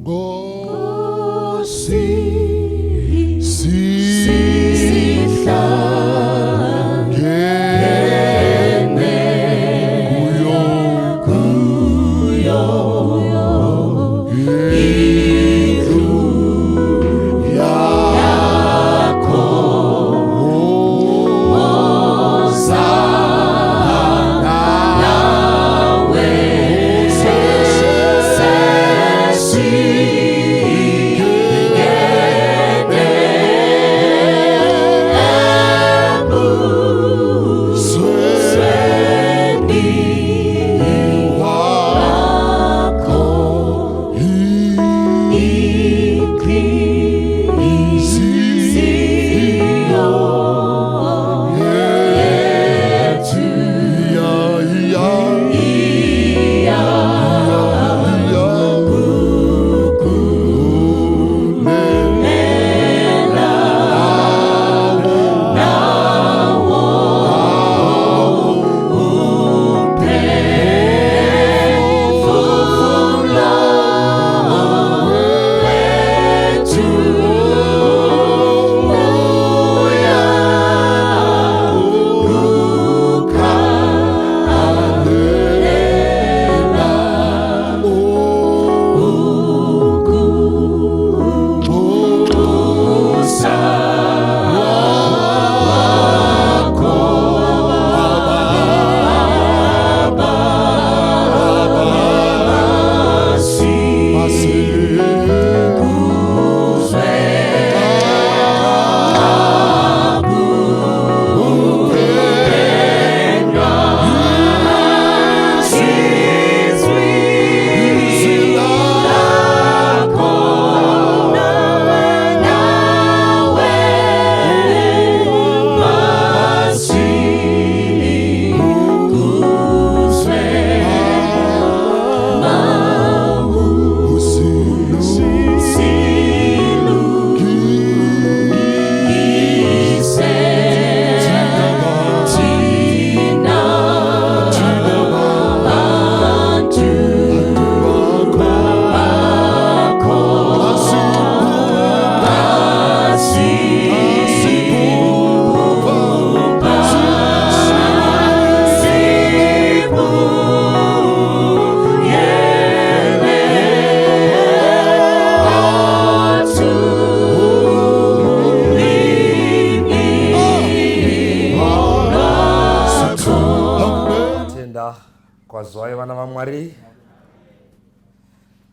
Nkosi sihlangene kuyo indlu yakho Tenda kwaziwai vana vaMwari.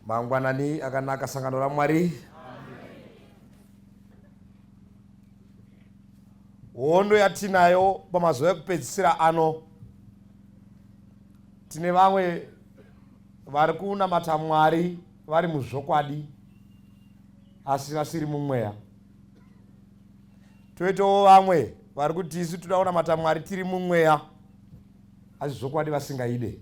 Mangwanani akanaka sangano raMwari. Hondo yatinayo pamazuva ekupedzisira ano, tine vamwe vari kunamata Mwari vari muzvokwadi asi vasiri mumweya. Toitawo vamwe vari kuti isu toda kunamata Mwari tiri mumweya asi zvokwadi vasingaide.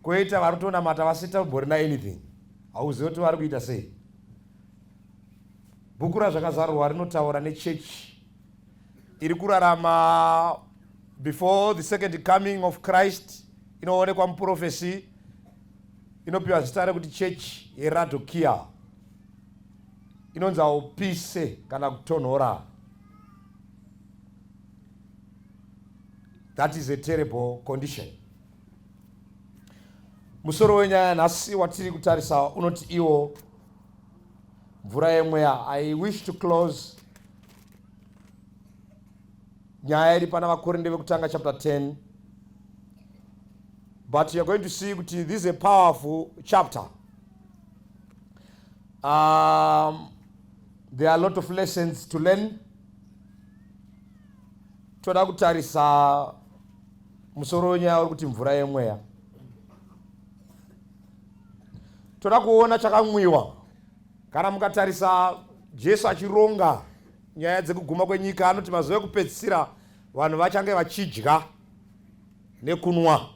Koita vari kutonamata vasitomborina anything, hauzivi kuti vari kuita sei. Bhuku raZvakazarurwa rinotaura nechechi iri kurarama before the second coming of Christ, inoonekwa muprofesi, inopiwa zita rekuti chechi yeRadokia, inonzi haupise kana kutonhora. That is a terrible condition. Musoro wenyaya nhasi watiri kutarisa unoti iwo mvura yemweya. I wish to close nyaya iri pana VaKorinde vekutanga chapter 10, but you're going to see kuti this is a powerful chapter. There are a lot of lessons to learn. Toda kutarisa musoro wenyaya uri kuti mvura yemweya. Toda kuona chakamwiwa. Kana mukatarisa Jesu achironga nyaya dzekuguma kwenyika, anoti mazuva ekupedzisira vanhu vachange vachidya nekunwa.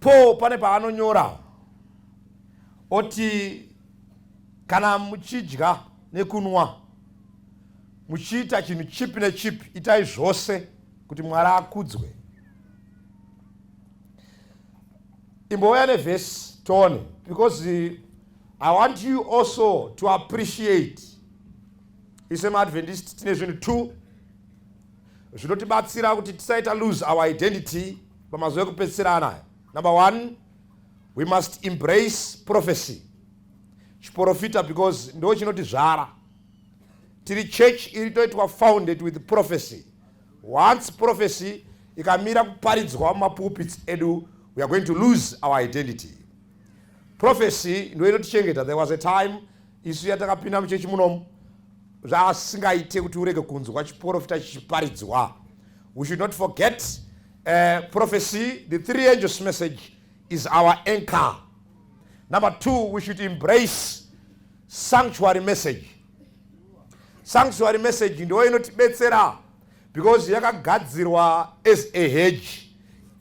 Paul pane paanonyora oti kana muchidya nekunwa muchiita chinhu chipi nechipi, itai zvose kuti Mwari akudzwe. Imbouya nevhesi tione because I want you also to appreciate. Isu maAdventist tine zvinhu 2 zvinotibatsira kuti tisaita lose our identity pamazuva ekupedzisira anaya. Number 1, we must embrace prophecy. Chiprofita, because ndo chinotizvara. Tiri church iri toitwa founded with prophecy. Once prophecy ikamira kuparidzwa mumapulpits edu, we are going to lose our identity. Prophecy ndo inotichengeta. There was a time isu yatakapinda muchechi munomu, zvasingaite kuti urege kunzwa chiprofita chichiparidzwa. We should not forget prophecy. The three angels message is our anchor. Number 2, we should embrace sanctuary message. Sanctuary message ndo inotibetsera because yakagadzirwa as a hedge,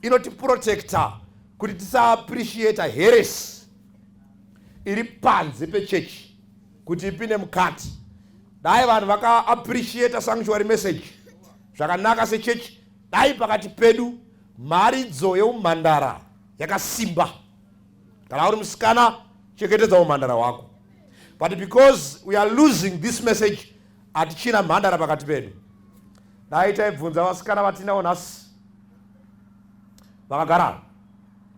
inotiprotecta kuti tisaappreciata heresy iri panze pechechi kuti ipinde mukati. Dai vanhu vakaappreciata sanctuary message zvakanaka sechechi, dai pakati pedu mharidzo yeumhandara yakasimba. Kana uri musikana, chengetedza umhandara hwako. But because we are losing this message, hatichina mhandara pakati pedu. Dai taibvunza vasikana vatinavo nhasi vakagara,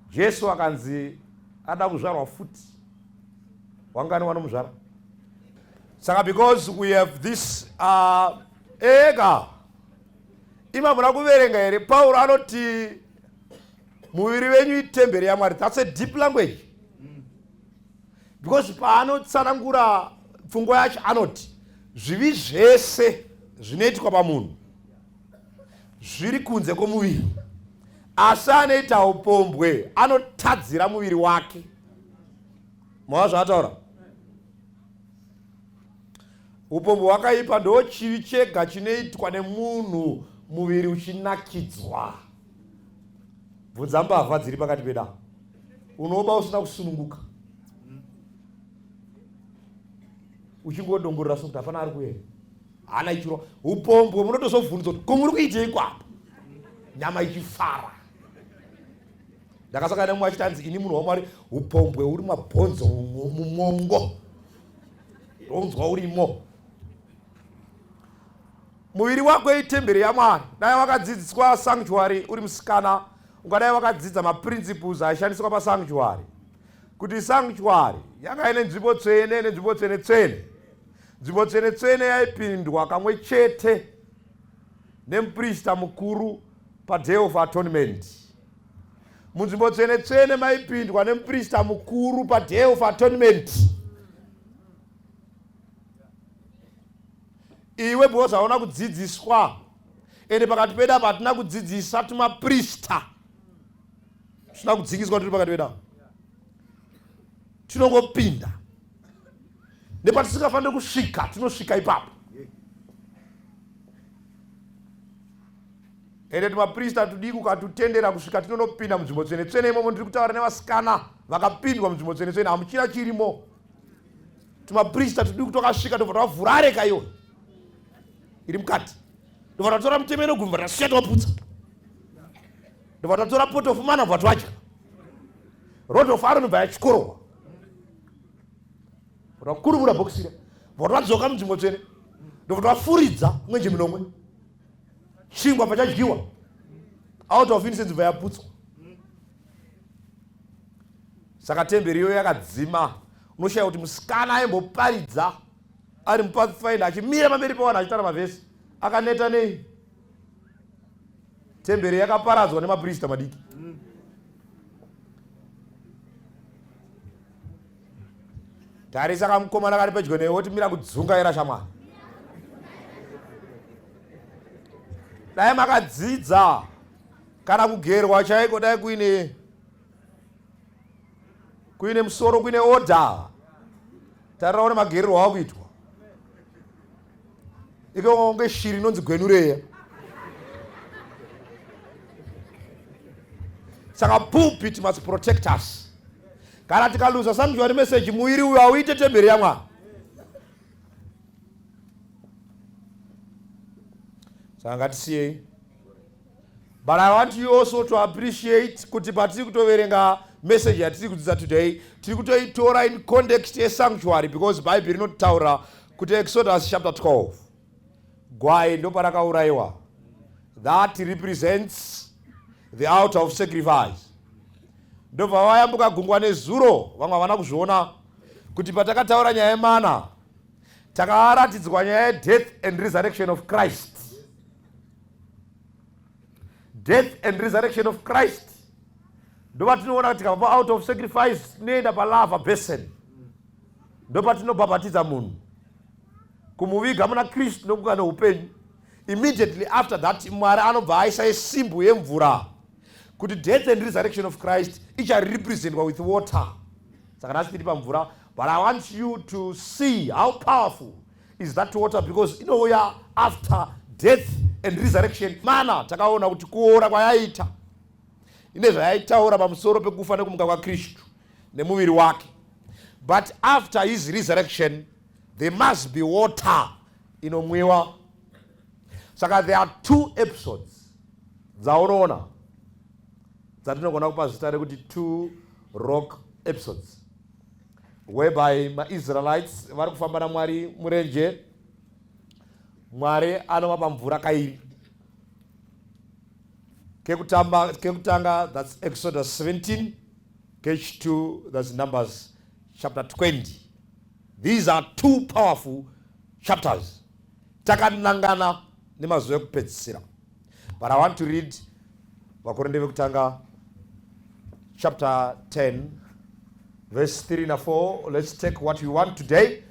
Jesu akanzi ada kuzvarwa futi, wangani vanomuzvara? Saka because we have this ega ima muna kuverenga here, Pauro anoti muviri wenyu itemberi yaMwari. That's a deep language, because paanotsanangura pfungwa yacho anoti zvivi zvese zvinoitwa pamunhu zviri kunze kwomuviri, asi anoita upombwe anotadzira muviri wake. Mava zvaataura, upombwe hwakaipa, ndo chivi chega chinoitwa nemunhu muviri uchinakidzwa. Bvunza mbavha dziri pakati pedu. Unoba usina kusununguka, uchingodongorera sokuti hapana ari kuenda, hana ichirwa. Upombwe munotozobvunzwa kuti ko muri kuitei kwapa, nyama ichifara. Ndakasangana nemumwe achiti anzi, ini munhu waMwari, upombwe uri mabhonzo mumwongo, ndonzwa urimo. Muviri wako itemberi yaMwari. Dai wakadzidziswa sanctuary uri musikana, ungadai wakadzidza maprinciples aishandiswa pasanctuary, kuti sanctuary yanga ine nzvimbo tsvene nenzvimbo tsvene tsvene. Nzvimbo tsvene tsvene yaipindwa kamwe chete nemuprista mukuru paDay of Atonement. Munzvimbo tsvene tsvene maipindwa nemuprista mukuru paDay of Atonement. Iwe because hauna kudzidziswa, ende pakati pedu apa hatina kudzidzisa tumaprista tisina kudzingiswa tiri pakati pedu apa, tinongopinda nepatisingafaniri kusvika, tinosvika ipapo. Ende tumaprista tudiki ukatutendera kusvika, tinonopinda munzvimbo tsvene tsvene imomo. Ndiri kutaura nevasikana vakapindwa munzvimbo tsvene tsvene, hamuchina chirimo. Tumaprista tudiki twakasvika, tobva twavhura areka iyoyo iri mukati, ndobva tatora mutemo inogumva, tasiya twaputsa, ndobva tatora pot of manna, bva twadya, rod of Aaron bva yachikororwa, twakurumura bhokisi riya, bva twadzoka munzvimbo tsvene, ndobva twafuridza mwenje minomwe, chingwa bva chadyiwa, altar of incense bva yaputswa. Saka temberi iyoyo yakadzima. Unoshaya kuti musikana aimboparidza ari mupathfinder, achimira pamberi pevanhu achitaura mavhesi, akaneta nei? Temberi yakaparadzwa nemaprista madiki. Tarisa kamukomana kari pedyo newe, woti mira kudzungaira shamwari. Dai makadzidza kana kugerwa chaiko, dai kuine musoro, kuine order. Tarira une magererwo akuitwa iko, kunge shiri inonzi gwenureya. Saka pulpit must protect us. Kana tikaluza sanctuary message, muviri uyu hauite temberi yaMwari. Saka ngatisiyei. But I want you also to appreciate kuti patiri kutoverenga Message yatiri kudzidza today tiri kutoitora in context yesanctuary, because Bhaibheri rinotaura kuti Exodus chapter 12, gwai ndoparakaurayiwa. That represents the altar of sacrifice. Ndobva vayambuka gungwa nezuro. Vamwe havana kuzviona kuti patakataura nyaya yemana, takaratidzwa nyaya yedeath and resurrection of Christ. Death and resurrection of Christ ndovatinoona kuti tikabva paaltar of sacrifice, tinoenda palaver basin, ndopatinobhabhatidza munhu kumuviga muna Kristu nokuka neupenyu. Immediately after that, Mwari anobva aisa isymbol yemvura kuti death and resurrection of Christ icharepresentwa with water. Saka nhasi tiri pamvura, but I want you to see how powerful is that water, because inouya after death and resurrection. Mana takaona kuti kuora kwayaita ine zvayaitaura pamusoro pekufa nekumuka kwaKristu nemuviri wake. But after his resurrection there must be water inomwiwa. Saka there are two episodes dzaunoona dzatinogona kupa zita rekuti two rock episodes, whereby maIsraelites vari kufamba naMwari murenje. Mwari anovapa mvura kairi. Kekutamba, kekutanga, that's Exodus 17. Kechi2, that's Numbers chapter 20. These are two powerful chapters takanangana nemazuva ekupedzisira. But I want to read Vakorinde vekutanga chapter 10 verse 3 na4. Let's take what we want today.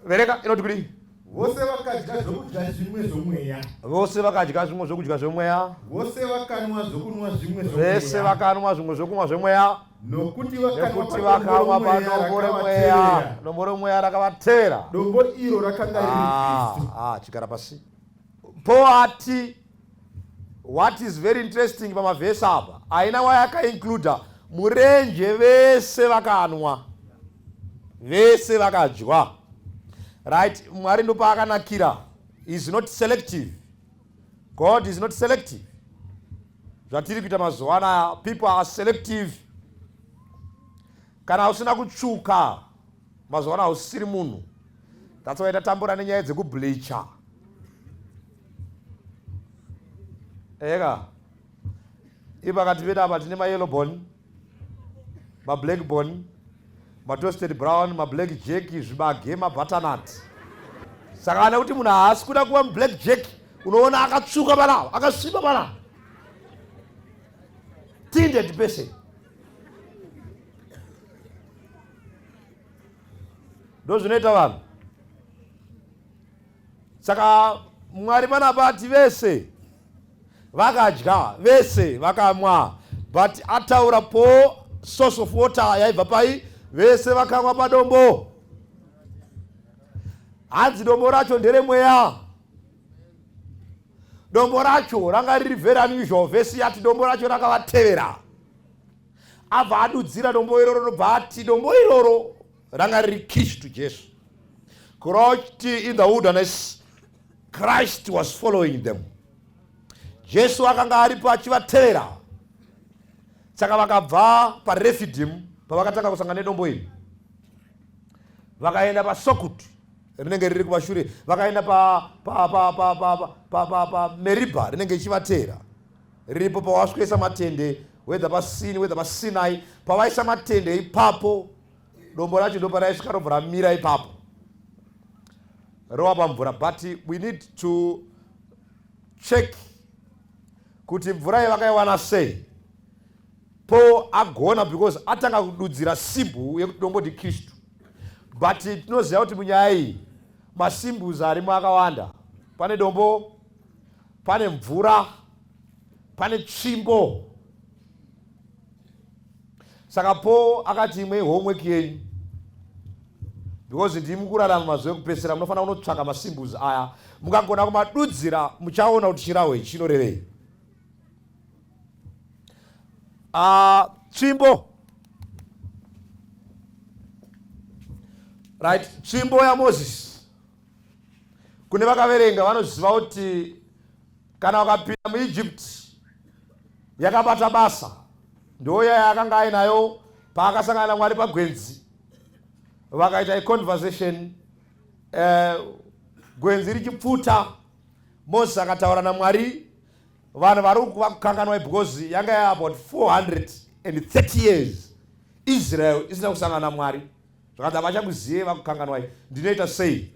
Verenga, inoti kudii? Vose vakadya zvokudya zvimwe zvomweya. Vose vakadya zvimwe zvokudya zvemweya. Vose vakanwa zvokunwa zvimwe Vese zvomweya. Vakanwa zvimwe zvokunwa zvemweya. Nokuti vakanwa Nekuti padombo vakamwa romweya padombo remweya. rakavatevera. Dombo romweya rakavatevera. Dombo iro rakanga riri Ah, Kristu. ah, chigara pasi. Paul ati what is very interesting pamavhesi apa, haina wayakaincluda murenje. Vese vakanwa, vese vakadya, right? Mwari ndopaakanakira, is not selective. God is not selective. Zvatiri kuita mazuva anaya, people are selective. Kana usina kutsvuka mazuva ano, hausisiri munhu. That's why tatambura nenyaya dzekubleacha eka. Ipakati pedu apa tine mayellow bone, mablack bone, matoasted brown, mablack jack, zvibage, mabutternut. Saka kana kuti munhu haasi kuda kuva mublack jack, unoona akatsvuka panapa, akasviba panapa, tinted person. Ndo zvinoita vanhu. Saka Mwari panapa ati vese vakadya, vese vakamwa, but ataura po source of water yaibva pai. Vese vakamwa padombo. Hanzi dombo racho nderemweya. Dombo racho ranga riri very unusual. Vhesi yati dombo racho rakavatevera. Abva adudzira dombo iroro, robva ati dombo iroro ranga riri Kristu Jesu. Kureva kuti in the wilderness Christ was following them. Jesu akanga aripo achivatevera. Saka vakabva paRefidim, pavakatanga kusangana nedombo iri, vakaenda paSokut, rinenge riri kumashure. Vakaenda paMeribha, rinenge ichivateera, riripo pawaswesa matende, whether pasini, whether paSinai. Pavaisa matende ipapo, dombo racho ndo paraisvika, robva ramira ipapo, rova pamvura. But we need to check kuti mvura iyi vakaiwana sei. Paul agona because atanga kududzira symbol yekuti dombo ndiKristu. But tinoziva kuti munyaya iyi masymbols arimo akawanda. Pane dombo, pane mvura, pane tsvimbo. Saka Paul akati imwe homework yenyu, because ndimi kurarama mazuva ekupedzisira, munofanira kunotsvaka masymbols aya. Mukagona kumadudzira, muchaona kuti chirahwe ichi chinorevei. Tsvimbo, right? Tsvimbo yaMozisi, kune vakaverenga vanoziva kuti kana vakapinda muEgypt yakabata basa. Ndoya yaakanga ainayo paakasangana naMwari pagwenzi, vakaita iconversation. Gwenzi richipfuta, Moses akataura naMwari. Vanhu vari kukanganwa because yanga ya about 430 years Israel isina kusangana naMwari. Zvakanzi, "Havachakuzive, vakukanganwai, ndinoita sei?"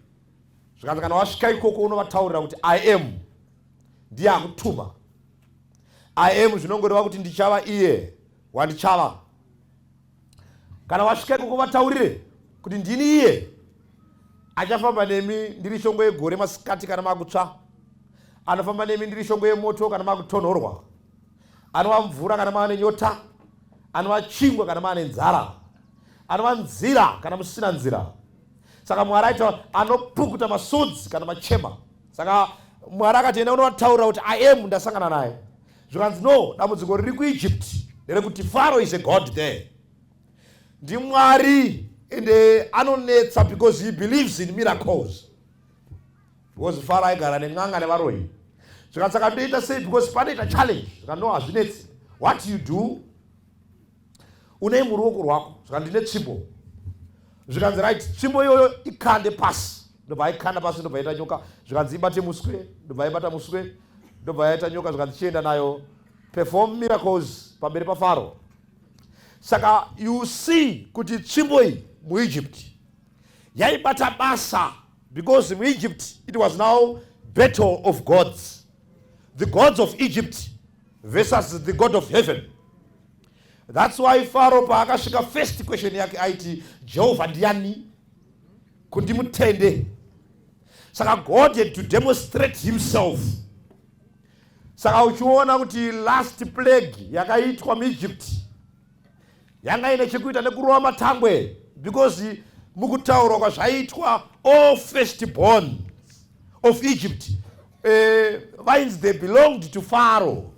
Zvikanzi, "Kana wasvika ikoko, unovataurira kuti I am ndiye akutuma." I am zvinongoreva kuti ndichava iye wandichava. Kana wasvika ikoko, vataurire kuti ndini iye achafamba nemi ndiri shongwe yegore masikati kana makutsva, anofamba nemi ndiri shongwe yemoto kana makutonhorwa, anova mvura kana mava nenyota, anova chingwa kana mava nenzara, anova nzira kana musina nzira. Saka Mwari aita anopukuta masodzi kana machema. Saka Mwari akati, "Enda unovataurira kuti I am ndasangana naye." Zvikanzi, "No, dambudziko riri kuEgypt nderekuti Pharaoh is a god there, ndimwari, ende anonetsa because he believes in miracles," because Pharaoh aigara nen'anga nevaroyi. Zvikanzi, "Saka ndoita sei? Because panoita challenge." Zvikanzi, "No, hazvinetsi. What you do, unei muruoko rwako?" Zvikanzi, "Ndine tsvimbo." Zvikanzi, "Right, tsvimbo iyoyo ikande pasi." Ndobva aikanda pasi, ndobva yaita nyoka. Zvikanzi, "Ibate muswe." Ndobva aibata muswe, ndobva yaita nyoka. Zvikanzi, "Chienda nayo, perform miracles pamberi paFaro." Saka you see kuti tsvimbo iyi muEgypt yaibata basa, because muEgypt it was now battle of gods, the gods of Egypt versus the God of heaven. That's why Pharaoh paakasvika, first question yake aiti, "Jehovha ndiani kundimutende?" Saka God had to demonstrate himself. Saka uchiona kuti last plague yakaitwa muEgypt yanga ine chekuita nekurova matangwe, because mukutaurwa kwazvaitwa, all first born of Egypt vainzi they belonged to Pharaoh,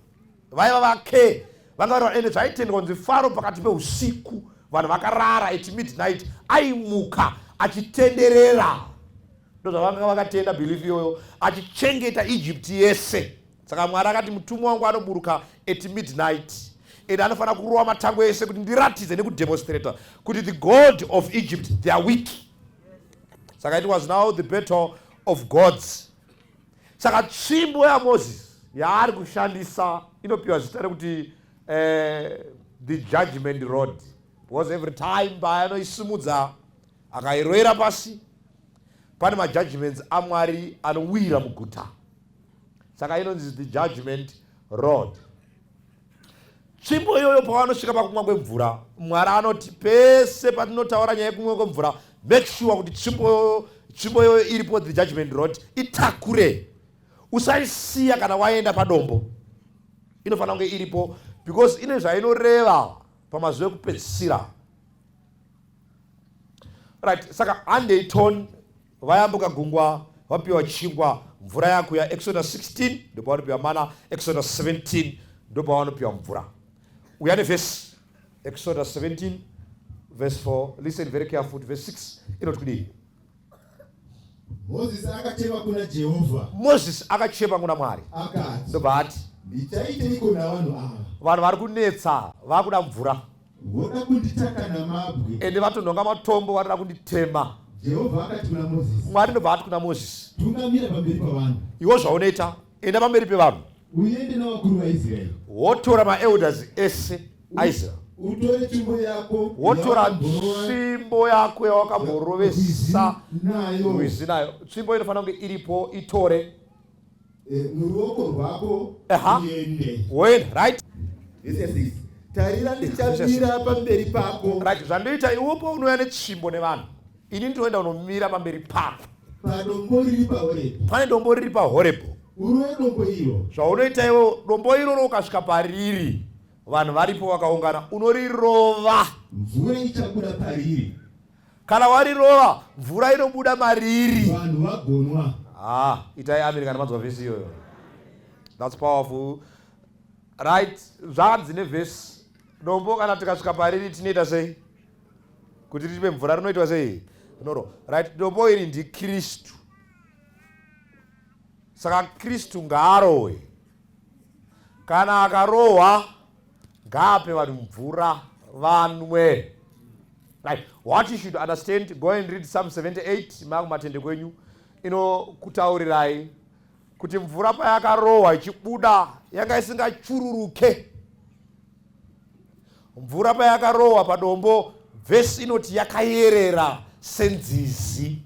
vaiva vake, vanga vari. Ende zvaitendwa kunzi Pharaoh pakati peusiku, vanhu vakarara, at midnight aimuka achitenderera. Ndozvavanga vakatenda, belief iyoyo, achichengeta Egypt yese. Saka Mwari akati, "Mutumwa wangu anoburuka at midnight and anofanira kurova matango ese kuti ndiratidze nekudemonstrata kuti the god of Egypt, they are weak." Saka it was now the battle of gods. Saka tsvimbo yaMoses yaari kushandisa inopiwa zita rekuti the judgment rod, because every time paanoisimudza akairovera pasi, pane majudgments aMwari anowira muguta. Saka inonzi the judgment rod, tsvimbo iyoyo. Pavanosvika pakumwa kwemvura, Mwari anoti, pese patinotaura nyaya yekumwa kwemvura, make sure kuti tsvimbo iyoyo iripo, the judgment rod, itakure, usaisiya kana waenda padombo. Inofanira kunge iripo because ine zvainoreva pamazuva ekupedzisira, right? Saka handei ton vayambuka gungwa, vapiwa chingwa, mvura yakuya. Exodus 16 ndopavanopiwa mana, Exodus 17 ndopavanopiwa mvura. Uya nevhesi Exodus 17 verse 4. Listen very careful. Verse 6 inoti kudii? Mozisi akachema kuna Jehovha. Mozisi akachema kuna Mwari. Akati, ndobva ati, "Ndichaiteiko navanhu ava? Vanhu vari kunetsa, vakuda mvura. Voda kunditaka namabwe." Ende vatonhonga matombo, varida kunditema. Jehovha akati kuna Mozisi, Mwari ndobva ati kuna Mozisi, "Tungamira pamberi pavanhu." "Iwo zvaunoita, enda pamberi pevanhu. Uende navakuru vaIsraeri. Wotora maelders ese aIsraeri. Utore tsvimbo yako Wotora yawakamborova tsvimbo yako yawakamborovesa rwizi nayo. Rwizi nayo." Tsvimbo inofanira kunge iripo, itore. Muruoko rwako. Uende. Woenda, right? Verse 6. Tarira, ndichamira pamberi pako. Right, zvandoita, iwopo unouya netsvimbo nevanhu, ini ndinoenda unomira pamberi pako. Padombo riri paHorebhi. Pane dombo riri paHorebho. Urove dombo iro. Zvaunoita iwo, dombo iroro ukasvika pariri, vanhu varipo vakaungana, unorirova. Mvura ichabuda pariri. Kana warirova, mvura inobuda mariri. Vanhu vagonwa. Ah, itai amen kana manzwa vhesi iyoyo. That's powerful, right? Zvanzi nevhesi, dombo kana tikasvika pariri tinoita sei kuti ritipe mvura? Rinoitwa sei? Rinoro, right? Dombo iri ndiKristu. Saka Kristu ngaarohwe. Kana akarohwa, Ngaape vanhu mvura vanwe. Right. What you should understand, go and read Psalm 78, makumatende kwenyu, inokutaurirai kuti mvura payakarohwa ichibuda yanga isingachururuke. Mvura payakarohwa padombo, vhesi inoti yakayerera senzizi.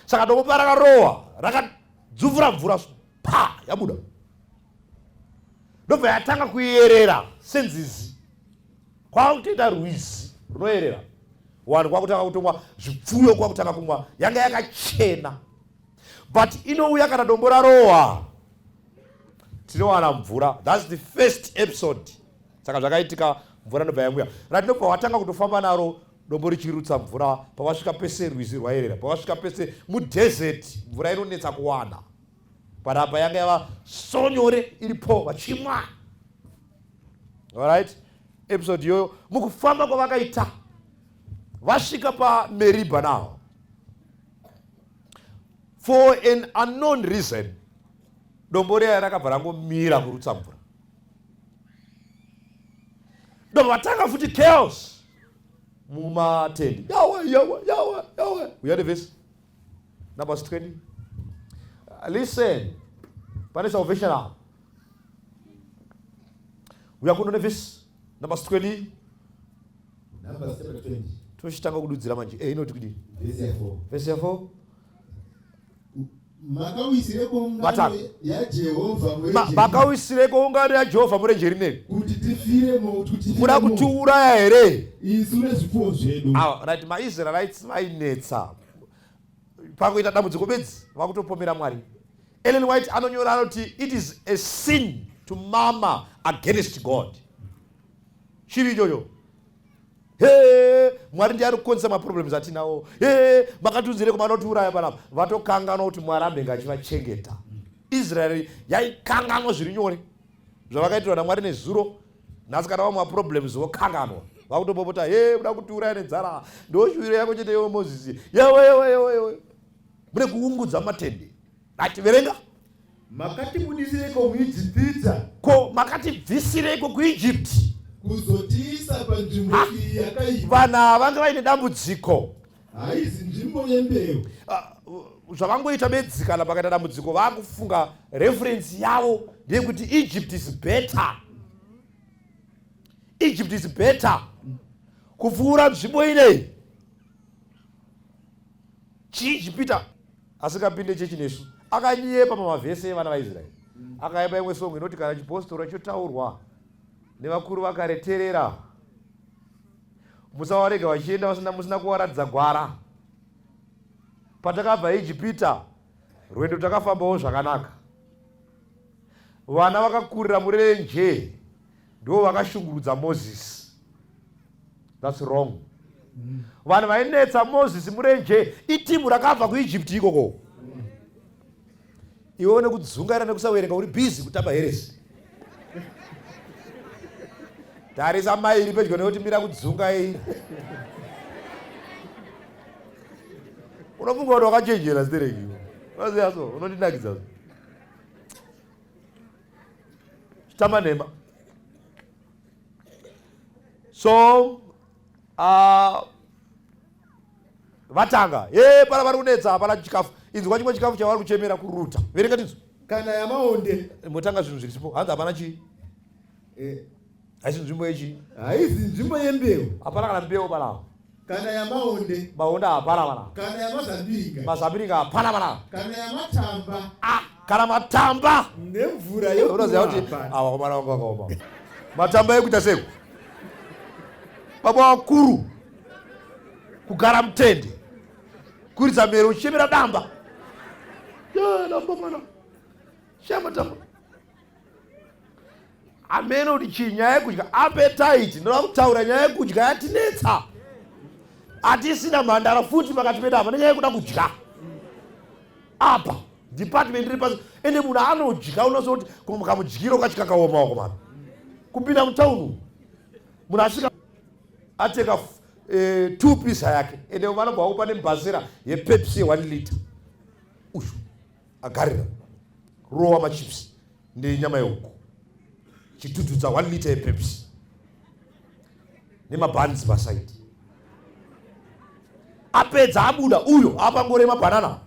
Saka dombo parakarohwa rakadzuvura mvura pa yabuda, ndobva yatanga kuyerera senzizi, kwakutoita rwizi runoyerera, vanhu kwakutanga kutomwa, zvipfuyo kwakutanga kumwa. Yanga yakachena, but inouya kana dombo rarohwa, tinowana mvura. That's the first episode. Saka zvakaitika, mvura ndobva yamuya ratinobva watanga kutofamba naro dombo richirutsa mvura. Pawasvika pese rwizi rwayerera, pawasvika pese mudesert mvura inonetsa kuwana, but apa yanga yava so nyore, iripo, vachimwa. Alright, episode iyoyo, mukufamba kwavakaita vasvika paMeribha. Now, for an unknown reason, dombo riya rakabva rangomira kurutsa mvura. Ndobva vatanga futi chaos mumatendi. Yawe, yawe, yawe, yawe! Uya nevhesi Numbers 20. Listen, pane salvation apa. Uya kuno nevhesi Numbers 20. Numbers chapter 20. Tochitanga kududzira manje. Inoti kudii? Verse ya 4. Vhesi ya 4. Makauyisireko ungano Vatanga. yaJehovha murenje Makauyisireko ungano yaJehovha murenje rineri kuti tifiremo, kuti Muda tifiremo kutiuraya here isu nezvipfuwo zvedu? Ah, right, maIsraelites vainetsa pakuita dambudziko bedzi vakutopomera Mwari. Ellen White anonyora, anoti, "It is a sin to murmur against God." Chivi ichocho. He, Mwari ndiye ari kukonzesa maproblems atinawo. He, makatiunzireko manotiuraya panapa. Vatokanganwa kuti Mwari ambenge achivachengeta. Israeri yaikanganwa zviri nyore zvavakaitirwa naMwari nezuro. Nhasi kana vamwe maproblems vokanganwa, vakutopopota, "He, muda kutiuraya nenzara. Ndoshuwiro yako chete iwe Mozisi? Yewe, yewe, yewe, yewe!" Mune kuungudza matende. Ati verenga. Makatibudisireko muIjipita Ko makatibvisireko kuEgypt kuzotiisa panzvimbo iyi yakaipa? Vanhu ava vanga vaine dambudziko. Haizi nzvimbo yembeu. Ah, zvavangoita bedzi kana pakaita dambudziko vakufunga reference yavo ndeyekuti Egypt is better, Egypt is better kupfuura nzvimbo inei. ChiIjipita asingapinde chechi nesu akanyepa pamavhesi evana vaIsraeri. Akaimba imwe song inoti, "Kana chipostora chotaurwa nevakuru vakareterera, musavarega vachienda vasina musina kuvaratidza gwara. Patakabva Ijipita rwendo takafambawo zvakanaka. Vana vakakurira murenje ndo vakashungurudza Mozisi." That's wrong. Vanhu vainetsa Mozisi murenje itimu rakabva kuEgypt ikoko. Iwe nekudzungaira nekusaverenga uri busy kutamba heresi. Tarisa mai iri pedyo nekuti mira kudzungaira. Unofunga kuti wakachenjera stereki. Unoziva so unondinakidza so chitamba nhema. So vatanga ye pana vari kunetsa, hapana chikafu. Inzwa chimwe chikafu chavari kuchemera, kuruta. Verenga tinzwa. Kana yamaonde. Motanga zvinhu zvirisipo. Hanzi hapana chii? Haisi nzvimbo yechii? Haizi nzvimbo yembeu. Hapana kana mbeu panapa. Kana yamaonde. Maonde hapana panapa. Kana yamazambiringa. Mazambiringa hapana panapa. Kana yamatamba. Ah, kana matamba. Nemvura Unoziva kuti yokunwa hapana. Ava komana vangu vakaoma. Matamba ekuita seko baba vakuru kugara mutende, kuridza mhere uchichemera damba. Ya, damba mwana shaya matamba. Amene kuti chii? Nyaya yekudya, appetite. Ndoda kutaura nyaya yekudya yatinetsa. Hatisina mhandara futi pakati pedu apa nenyaya yekuda kudya. Apa department iri pasi. Ende munhu anodya, unoziva kuti kamudyiro kacho kakaoma wakomana. Kupinda mutauni, munhu asvika ateka two pizza yake, ende vanobva vakupa nembasera yePepsi ye1 liter. Ushu agarira rowa machips nenyama yehuku. Chidhudhudza 1 liter yepepsi nemabhanzi pasaidi. Apedza abuda uyo apangore mabhanana,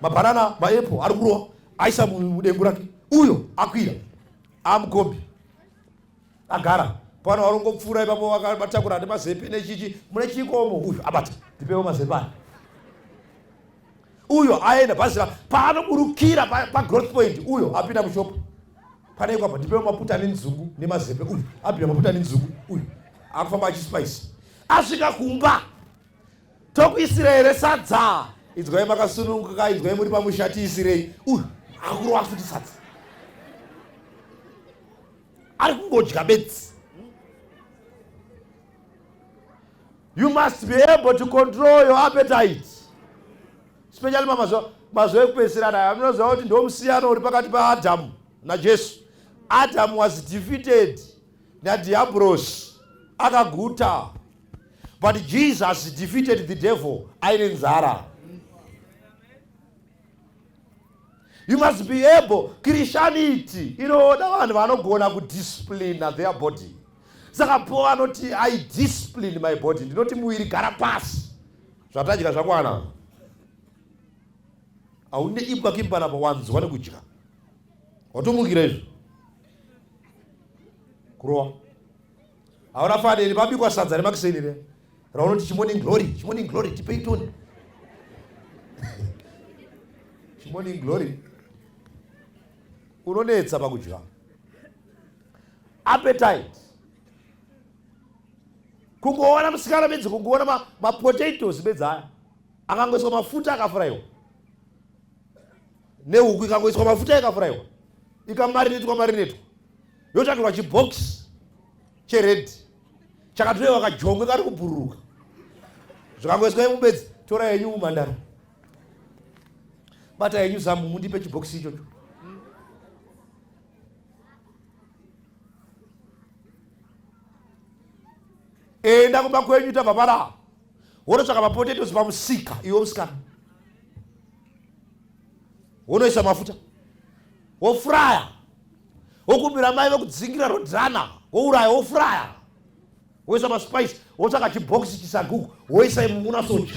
mabhanana maepo ari kurova aisa mudengu rake. Uyo akwira amukombi agara pano varongopfuura ipapo vakatakura nemazepe nechichi mune chikomo. Uyo abata ndipewo mazepe aya. Uyo aenda bhazi paanoburukira pagrowth point, uyo apinda mushopu pane ikwapa ndipewo maputa nenzungu nemazepe. Uyu apinda maputa nenzungu, uyu akufamba achispice. Asvika kumba, tokuisira here sadza? Inzwai makasununguka, inzwai muri pamusha, tiisirei. Uyu akurova futi sadza, ari kungodya bedzi. You must be able to control your appetite, especially mazuva ekupedzisira aya. Munoziva kuti ndo musiyano uri pakati paAdhamu naJesu. Adam was defeated nadiabros akaguta, but Jesus defeated the devil aine nzara. You must be able. Christianity inoda vanhu vanogona kudisciplina their body. Saka Paul anoti, "I discipline my body." Ndinoti muviri, gara pasi, zvatadya zvakwana. Haune ibwa kimpanapa, wanzwa nekudya, watomukira izvo kurova. Hauna faneni pabikwa sadza remakiseni re raunoti chimorning glory, chimorning glory, tipei toni chimorning glory. Unonetsa pakudya, appetite. Kungoona musikana bedzi, kungoona mapotatoes bedzi aya akangoiswa mafuta akafurayiwa, nehuku ikangoiswa mafuta ikafurayiwa, ikamarinetwa marinetwa, yotsvakirwa chibhokisi chered chakatorewa kajongwe kari kubhururuka, zvikangoiswa imubedzi, tora yenyu mumandara, bata yenyu zamu, mundipe chibhokisi ichocho. Enda kumba kwenyu, tabva panapa, wonotsvaka mapotatoes pamusika. Iwe musikana, wonoisa mafuta, wofuraya, wokumbira mai vekudzingira rodrana, wouraya, wofuraya, woisa maspice, wotsvaka chibhokisi chisagugu, woisa imuna soja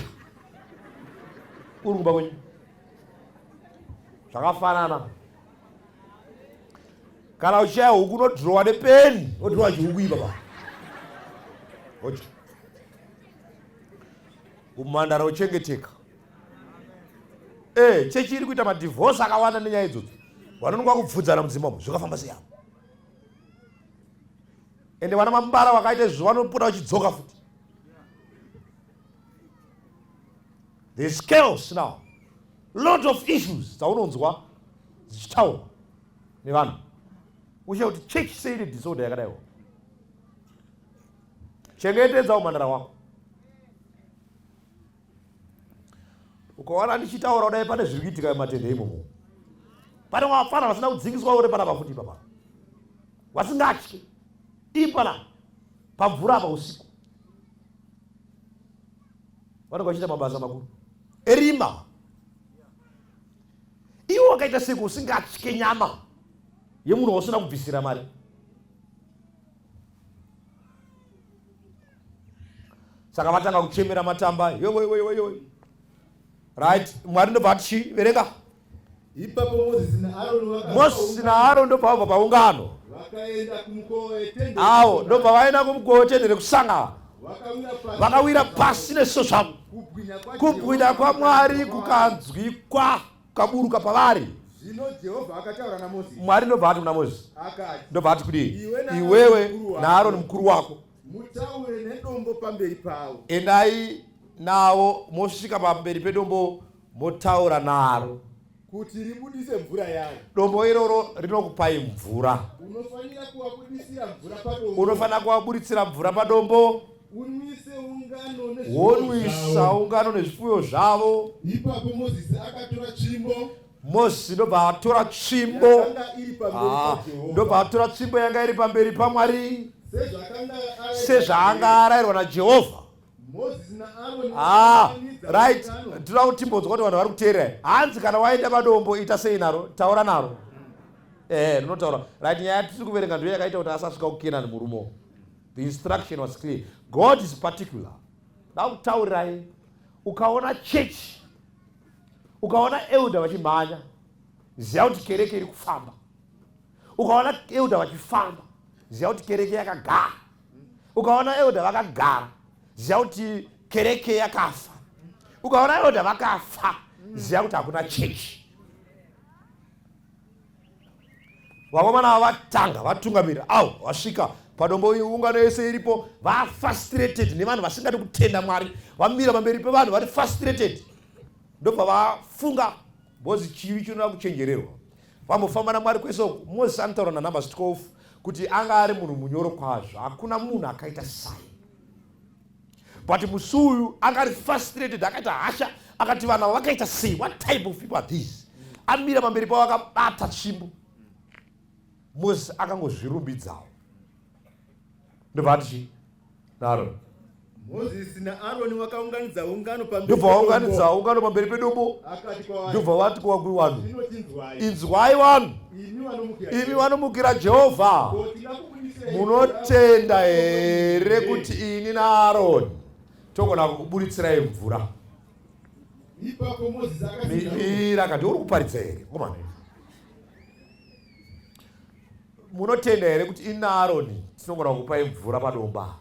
uri kumba kwenyu. Zvakafanana kana uchishaya huku, unodhirowa nepeni, wodhirowa chihuku ipapa, odya. Umhandara uchengeteka. E chechi iri kuita madhivhosi akawanda nenyaya idzodzo. Vanononga kubvunzana mudzimba umu, zvikafamba sei apo? Ende vana mambara vakaita izvo vanopota vachidzoka futi. There's chaos now, lot of issues dzaunonzwa dzichitaurwa nevanhu, ushe kuti chechi sei ine disorder yakadaiwo. Chengetedza umhandara wako. Ukaona ndichitaura kudai, pane zviri kuitika mumatende imomo. Pane vafana vasina kudzingiswa uri panapa futi ipapa, vasingatyi ipana pamvura apa usiku, vanenge vachiita mabasa makuru erima. Iwe wakaita seko usingatye nyama yemunhu wausina kubvisira mari? Saka vatanga kuchemera matamba, yoyoyoyo. Right, Mwari ndobva ati chii? Verenga. Ipapo Mozisi naAroni vakabva Mozisi naAroni ndobva vabva paungano. Vakaenda kumukova wetende. Avo ndobva vaenda kumukova wetende rekusangana. Vakawira pasi. Vakawira pasi neziso zvavo. Kubwinya Kubwinya kwaMwari kukanzwikwa, kukaburuka pavari. Zvino Jehovha akataura naMozisi. Mwari ndobva ati kuna Mozisi, Akati, ndobva ati kudii? Iwe naAroni Iwewe mukuru wako. naAroni mukuru wako, Mutaure nedombo pamberi pavo. Endai navo, mosvika pamberi pedombo, motaura naro kuti ribudise mvura yaro. Dombo iroro rinokupai mvura. Unofanira kuvabudisira mvura padombo. Unofanira kuvaburitsira mvura padombo. Unwise ungano nezvipfuyo Wonwisa zvavo. ungano nezvipfuyo zvavo. Ipapo Mozisi akatora tsvimbo Mozisi ndobva atora tsvimbo yakanga iri pamberi Ah, paJehovha, ndobva atora tsvimbo yanga iri pamberi paMwari, sezvakanga arayirwa sezvaanga arayirwa naJehovha. Mozisi naAroni Ah, vakaunganidza right. ungano. Tinoda kuti timbonzwa kuti vanhu vari kuteerera. Hanzi kana waenda padombo, ita sei naro? Taura naro. Ehe, rinotaura right. Nyaya yatiri kuverenga ndiyo yakaita kuti asasvika kuKenani murume. The instruction was clear. God is particular. Ndakutaurirai, ukaona church, ukaona elder vachimhanya, ziva kuti kereke iri kufamba. Ukaona elder vachifamba, ziva kuti kereke yakagara. Ukaona elder vakagara, ziva kuti kereke yakafa. Ukaona elder vakafa, ziva kuti hakuna chechi. Vakomana ava vatanga vatungamira au vasvika padombo, ungano yese iripo, vafrustrated nevanhu vasingadi kutenda Mwari. Vamira pamberi pevanhu vari frustrated, ndobva vafunga, because chivi chinoda kuchenjererwa. Vambofamba naMwari kwese uku. Moses anotaura naNumbers 12 kuti anga ari munhu munyoro kwazvo, hakuna munhu akaita sai, but musi uyu anga ari frustrated, akaita hasha, akati vanhu ava vakaita sei? What type of people are these? Amira pamberi pavo akabata tsvimbo, Moses akangozvirumbidzawo, ndobva ati chii naAroni? Mozisi naAroni vakaunganidza ungano pamberi Ndobva vaunganidza pedombo. ungano pamberi pedombo. Akati kwavari, Ndobva vati kuvanhu, "Zvino chinzwai, inzwai vanhu, imi vanomukira imi Jehovha. vanomukira Jehovha, Ko tingakubudisirei munotenda here kuti ini naAroni togona kukubuditsirai mvura?" Ipapo Mozisi akasimudza ruoko. Mira, kati uri kuparidza here komana? Munotenda here kuti ini naAroni tinogona kukupai mvura padomba?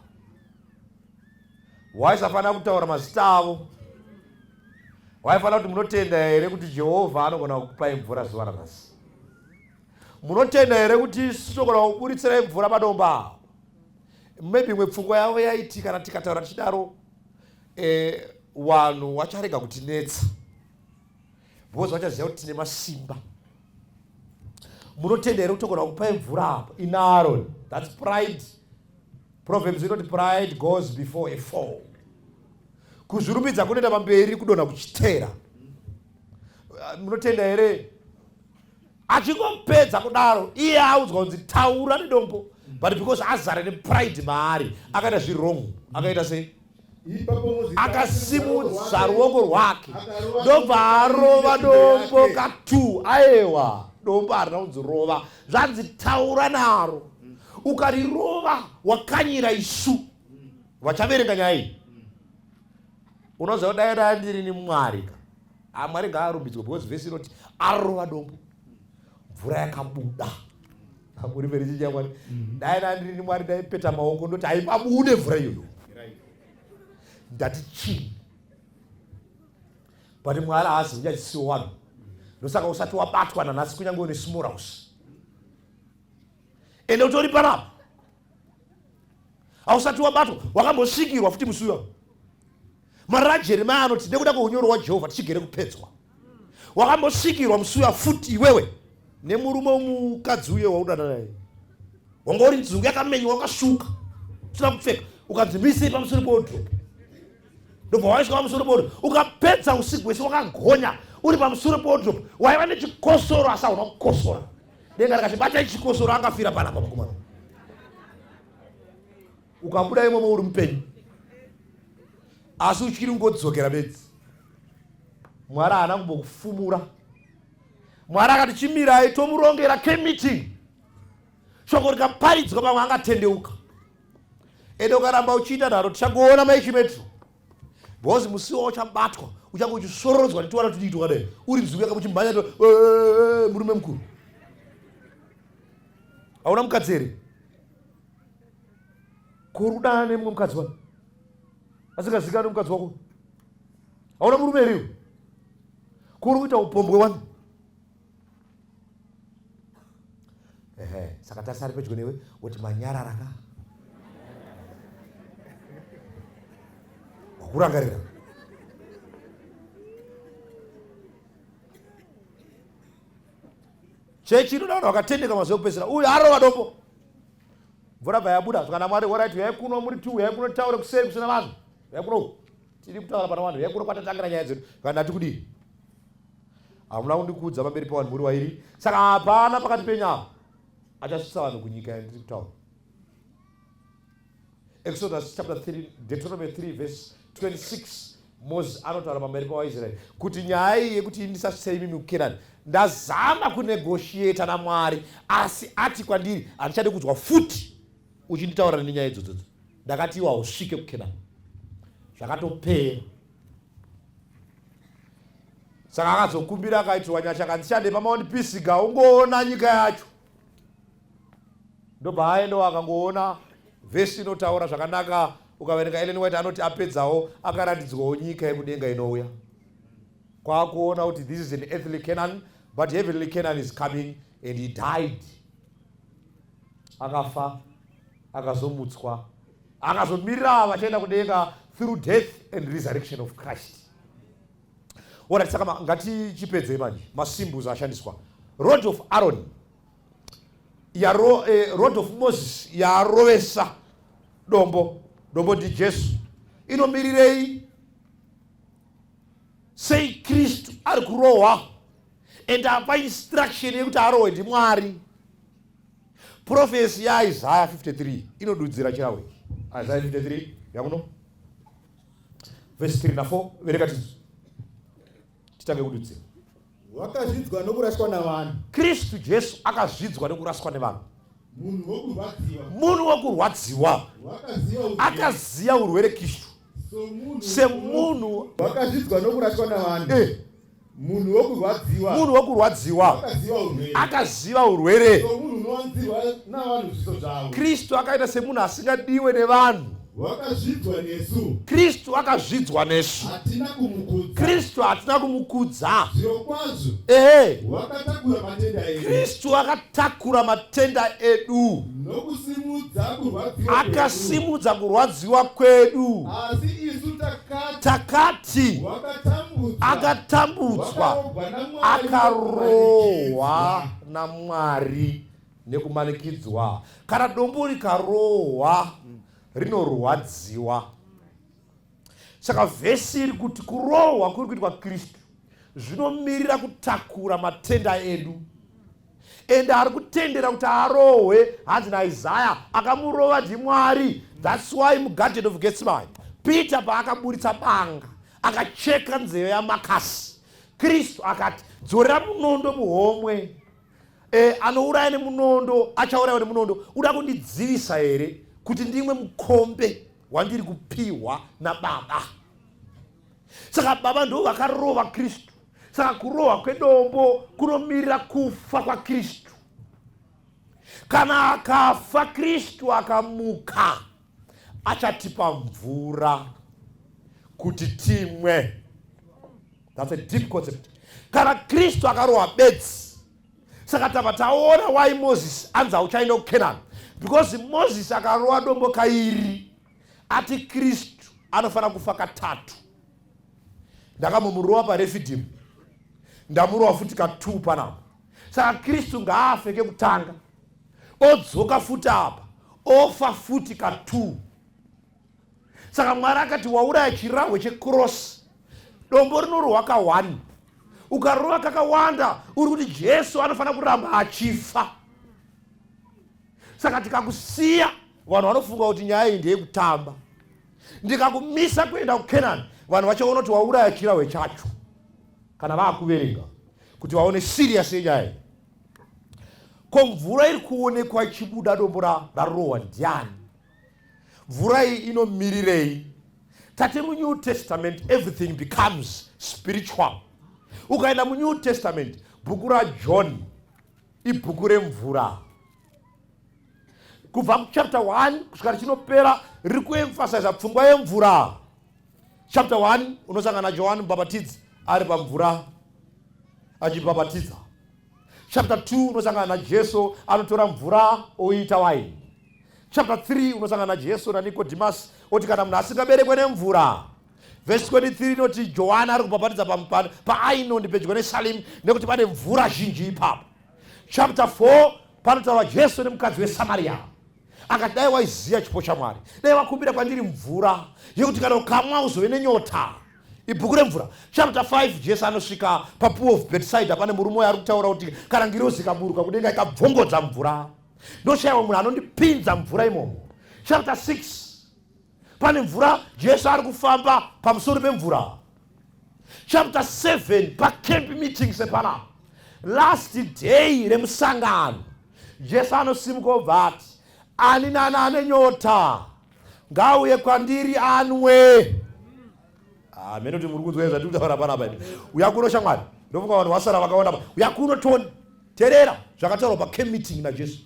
Waisafanira kutaura mazita avo. Waifanira kuti, munotenda here kuti Jehovha anogona kukupai mvura zuva ranhasi? Munotenda here kuti isu tinogona kukubuditsirai mvura padomba? Maybe imwe pfungwa yavo yaiti kana tikataura tichidaro, vanhu vacharega kutinetsa because vachaziva kuti tine masimba. Munotenda here kuti togona kupai mvura apa ina Aaron? That's pride. Proverbs inoti pride goes before a fall. Kuzvirumbidza kunoenda pamberi, kudonha kuchitera. Munotenda here? Achingopedza kudaro, iye audzwa kunzi taura nedombo, but because azara nepride maari, akaita zviri wrong. Akaita sei? Ipapo Mozisi Akasimudza ruoko rwake, akarova ndobva arova dombo dombo yake. ka2. Aiwa, dombo harina kunzi rova, zvanzi taura naro. Ukarirova wakanyira isu vachaverenga nyaya iyi. Unoziva kuti dai dai ndiri ni Mwari ka, ha, Mwari ngaarumbidzwe, because vhesi inoti arova dombo, mvura yakabuda. Muri mberi chicha Mwari. Dai dai ndiri ni Mwari, ndaipeta maoko ndoti haipabude mvura iyoyo. Ndati chii? But Mwari haazi kunyachisiwo vanhu. Ndosaka usati wabatwa nanhasi, kunyange une small house, ende utori panapa, hausati wabatwa. Wakambosvikirwa futi musi uyo. Marira Jeremia anoti nekuda kweunyoro hwaJehovha tichigere kupedzwa. Wakambosvikirwa musi uya futi iwewe nemurume womukadzi uye waudana naye. Wanga uri nzungu yakamenywa, wakasvuka, usina kupfeka, ukanzi misei pamusoro pewardrobe, ndobva waiswa pamusoro pewardrobe, ukapedza usiku hwese wakagonya uri pamusoro pewardrobe. Waiva nechikosoro asi hauna kukosora. Denga rikati batai chikosoro, angafira panapa mukomana. Ukabuda imomo uri mupenyu, asi uchiri kungodzokera bedzi. Mwari haana kumbokufumura. Mwari akati chimirai tomurongera kemeeting, shoko rikaparidzwa, pamwe angatendeuka. Ende ukaramba uchiita nharo, tichakuona maichimetro, because musi wauchabatwa uchange uchisorodzwa netiwana tudiki twakadai, uri nzungu yakamuchimhanya. Murume mukuru, hauna mukadzi here? Kuri kudana nemumwe mukadzi wani asingazikanwi mukadzi wako? Hauna murume here iwe? Kuri kuita upombwe wani? Ehe, saka tarisa ari pedyo newe, woti manyarara ka, wakurangarira. Chechi inoda vanhu vakatendeka mazuva ekupedzisira. Uyu arova dombo, mvura bva yabuda. Zvikana Mwari, alright, uyai kuno muri two, uyai kuno taure kuseri kusina vanhu, uyai kuno tiri kutaura pana vanhu, uyai kuno kwatatangira nyaya dzedu. Kana ndati kudii? Hamuna kundikudza pamberi pevanhu muri wairi. Saka hapana pakati penyu apa achasvitsa vanhu kunyika yandiri kutaura. Exodus chapter 3, Deuteronomy 3 verse 26. Moses anotaura pamberi pavaIsraeri kuti nyaya iyi yekuti ndisasvitse imimi kuKenani, ndazama kunegotiata naMwari, asi ati kwandiri handichade kunzwa futi uchinditaura nenyaya idzodzodzo. Ndakati iwe hausvike kuKenani. Zvakatopera. Saka akazokumbira akaitirwa nyasha akanzi shande paMount Pisiga ungoona nyika yacho. Ndobva aendawo akangoona vhesi inotaura zvakanaka. Ukaverenga Ellen White anoti apedzawo akaratidzwawo nyika yekudenga inouya. Kwakuona kuti this is an earthly Canaan, but heavenly Canaan is coming, and he died. Akafa, akazomutswa, akazomirira vachaenda kudenga through death and resurrection of Christ. Alright, saka ngatichipedzei manje masymbols ashandiswa. Rod of Aaron yaro, rod of Moses yarovesa dombo, dombo ndiJesu. Inomirirei? Sei Kristu ari kurohwa and apa instruction yekuti arohwe ndiMwari? Prophecy yaIsaiah 53 inodudzira chirahwe ichi. Isaiah 53 yakuno verse 3 na 4, vereka titange kududzira. Wakazvidzwa nokuraswa navanhu. Kristu Jesu akazvidzwa nekuraswa nevanhu. Munhu wokurwadziwa. Munhu wokurwadziwa. Wakaziva urwere. Akaziya urwere Kristu. Somunhu. Semunhu. Wakazvidzwa nokuraswa navanhu. Munhu wokurwadziwa. Munhu wokurwadziwa. Wakaziva urwere. Akaziva urwere. Somunhu unowanzirwa navanhu zviso zvavo. Kristu akaita semunhu asingadiwe nevanhu. Wakazvidzwa nesu. Kristu akazvidzwa nesu. Hatina kumukudza. Kristu hatina kumukudza. Zvirokwazvo. Ehe. Wakatakura matenda edu. Kristu akatakura matenda edu. Nokusimudza kurwadziwa kwedu. Akasimudza kurwadziwa kwedu. Asi isu takati. Takati. Wakatambudzwa. Akatambudzwa. Wakarohwa naMwari. Akarohwa naMwari nekumanikidzwa. Kana dombo rikarohwa rinorwadziwa. Saka vhesi iri kuti kurohwa kuri kuitwa Kristu zvinomirira kutakura matenda edu. Ende ari kutendera kuti arohwe, hanzi naIsaya akamurova ndiMwari. That's why muGarden of Gethsemane Peter paakaburitsa banga akacheka nzeve yaMakasi, Kristu akati dzorera munondo muhomwe. Anouraya nemunondo achaurayiwa nemunondo. Uda kundidzivisa here kuti ndimwe mukombe wandiri kupiwa naBaba? Saka Baba ndo vakarova Kristu. Saka kurohwa kwedombo kunomirira kufa kwaKristu. Kana akafa Kristu akamuka, achatipa mvura kuti timwe. That's a deep concept. Kana Kristu akarohwa bedzi, saka tabva taona why Moses anzi hauchaenda kuCanaan, because Moses akarohwa dombo kairi, ati Kristu anofanira kufa katatu. Ndakamumurova paRefidim, ndamurova futi ka2 panapa. Saka Kristu ngaafe kekutanga, odzoka futi apa, ofa futi ka2. Saka Mwari akati wauraya chirahwe checross, dombo rinorohwa ka1, ukarova kakawanda, uri kuti Jesu anofanira kuramba achifa. Saka tikakusiya, vanhu vanofunga kuti nyaya iyi ndeyekutamba. Ndikakumisa kuenda kuCanaan, vanhu vachaona kuti wauraya chirahwe chacho, kana vakuverenga kuti vaone serious yenyaya iyi. Ko mvura iri kuonekwa ichibuda dombo rarohwa ndiani? Mvura iyi inomirirei? Tate muNew Testament everything becomes spiritual. Ukaenda muNew Testament, bhuku raJohn ibhuku remvura. Kubva kuchapter 1 kusvika richinopera riri kuemphasiza pfungwa yemvura. Chapter 1 unosangana naJohn Mubhabhatidzi ari pamvura achibhabhatidza. Chapter 2 unosangana naJesu anotora mvura oita waini. Chapter 3 unosangana naJesu naNicodemus oti kana munhu asingaberekwe nemvura. Verse 23 inoti Johani ari kubhabhatidza paAinoni pedyo neSalim nekuti pane mvura zhinji ipapo. Chapter 4 panotaura Jesu nemukadzi weSamaria. Akati dai waiziya chipo chaMwari, dai wakumbira kwandiri mvura yekuti kana ukamwa uzove nenyota. Ibhuku remvura. Chapter 5 Jesu anosvika papool of Bethsaida, pane murume uyo ari kutaura kuti kana ngirozi ikaburuka kudenga ikabvongodza mvura, ndoshaiwa munhu anondipinza mvura imomo. Chapter 6 Pane mvura, Jesu ari kufamba pamusoro pemvura. Chapter 7 pacamp meeting sepanapa, last day remusangano, Jesu anosimuka obva ati, "Ani nani ane nyota ngauye kwandiri anwe." Amene kuti muri kunzwa zvatiri kutaura panapa. Uya kuno shamwari, ndofunga vanhu vasara vakawanda. Uya kuno toni, teerera zvakataurwa pacamp meeting naJesu.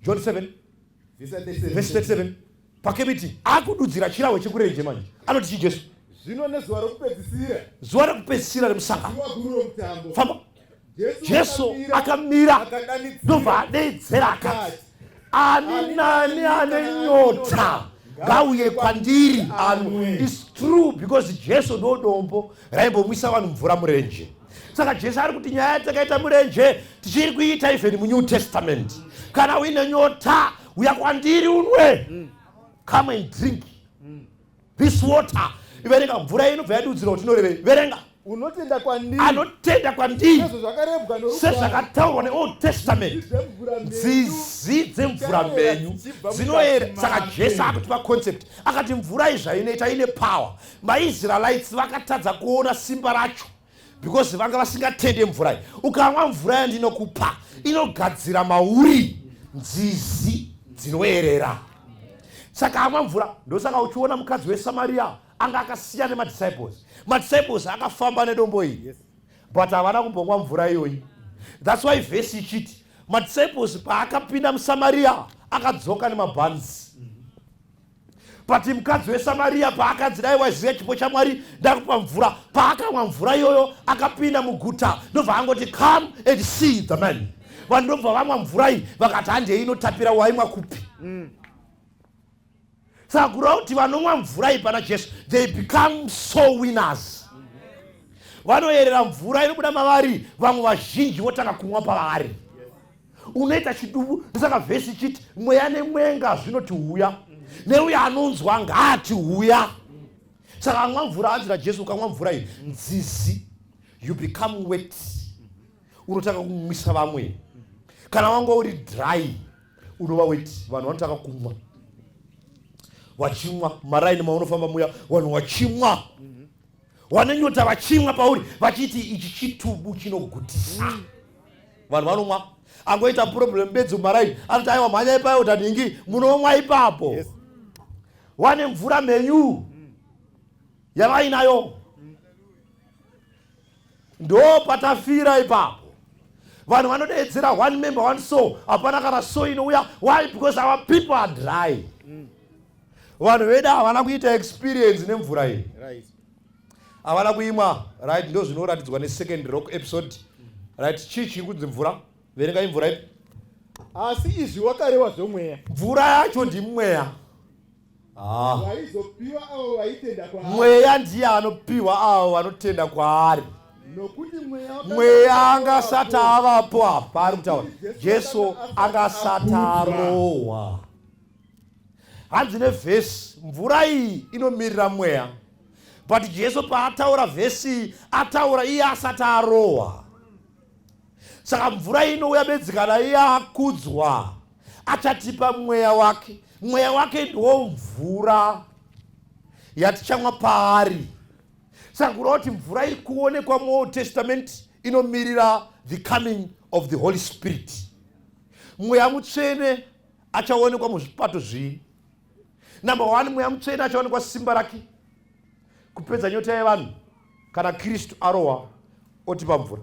John 7 verse 37, pacamp meeting, akududzira chirahwe chekurenje manje. Anoti chi Jesu? Zvino nezuva rokupedzisira, zuva rekupedzisira remusangano, zuva guru romutambo, famba, Jesu Jesu akamira, akadanidzira, ndobva adaidzira akati, "Ani nani ane nyota ngauye kwandiri anwe." It's true, because Jesu ndo dombo raimbomwisa vanhu mvura murenje. Saka Jesu ari kuti nyaya yatakaita murenje tichiri kuita even muNew Testament. Kana uine nyota, uya kwandiri unwe. Come and drink this water. Verenga, mvura inobva yadudzirwa kuti inorevei. Verenga. Unotenda kwandiri, anotenda kwandiri, sezvo zvakarehwa norugwaro, sezvakataurwa neOld Testament, dzemvura mhenyu nzizi dzemvura mhenyu dzinoera. Saka Jesu akutipa concept, akati mvura iyi zvainoita ine power. MaIsraelites vakatadza kuona simba racho because vanga vasingatende mvura iyi. Ukamwa mvura yandinokupa, inogadzira mauri nzizi dzinoerera. Saka amwa mvura, ndosaka uchiona mukadzi weSamaria anga akasiyana nemadisciples. Madisciples akafamba nedombo iri, but havana kumbomwa mvura iyoyi. That's why vhesi ichiti madisciples paakapinda muSamaria akadzoka nemabhanzi, but mukadzi weSamaria paakanzi, "Dai waziva chipo chaMwari, ndakupa mvura," paakamwa mvura iyoyo akapinda muguta, ndobva angoti, "Come and see the man." Vanhu ndobva vamwa mvura iyi, vakati, "Handei, inotapira, waimwa kupi?" Saka kureva kuti vanomwa mvura iyi pana Jesu, they become soul winners. Vanoyerera mvura inobuda mavari, vamwe vazhinji votanga kumwa pavari, unoita chidubu. Ndosaka vhesi ichiti mweya nemwenga zvinoti, "Uya," neuya anonzwa ngaati, "Uya." Saka amwa mvura, anzi naJesu, ukamwa mvura iyi, nzizi, you become wet, unotanga kumwisa vamwe. Kana wanga uri dry, unova wet, vanhu vanotanga kumwa, vachimwa. Maraini maunofamba muya, vanhu vachimwa, vane nyota vachimwa pauri, vachiti, "Ichi chitubu chinogutisa." Vanhu vanomwa. Angoita problem bedzi mumaraini anoti, "Aiwa, mhanya ipayo tanhingi, munomwa ipapo." Wane mvura mhenyu yavainayo, ndo patafira ipapo. Vanhu vanodedzera, "One member, one soul." Hapana kana soul inouya. Why? Because our people are dry. Vanhu vedu havana kuita experience nemvura iyi, havana kuimwa. Right, ndo zvinoratidzwa nesecond rock episode. Right, chii chiri kunzi mvura? Verengai, mvura ipi? Asi izvi wakareva zvomweya, Mvura yacho ndimweya. Ah. waizopiwa avo vaitenda kwaari. Mweya ndiye anopiwa avo vanotenda kwaari. Nokuti mweya wakanga Mweya anga asati avapo. avapo apa ari kutaura Jesu anga asati arohwa. Hanzi nevhesi, mvura iyi inomirira mweya, but Jesu paataura vhesi iyi, ataura iye asati arohwa. Saka mvura iyi inouya bedzi kana iye akudzwa, achatipa mweya wake. Mweya wake ndiwo mvura yatichamwa paari. Saka kureva kuti mvura iri kuonekwa muOld Testament inomirira the coming of the Holy Spirit. Mweya Mutsvene achaonekwa muzvipato zvii? Number one, Mweya Mutsvene achaonekwa simba rake kupedza nyota yevanhu kana Kristu arohwa otipa mvura.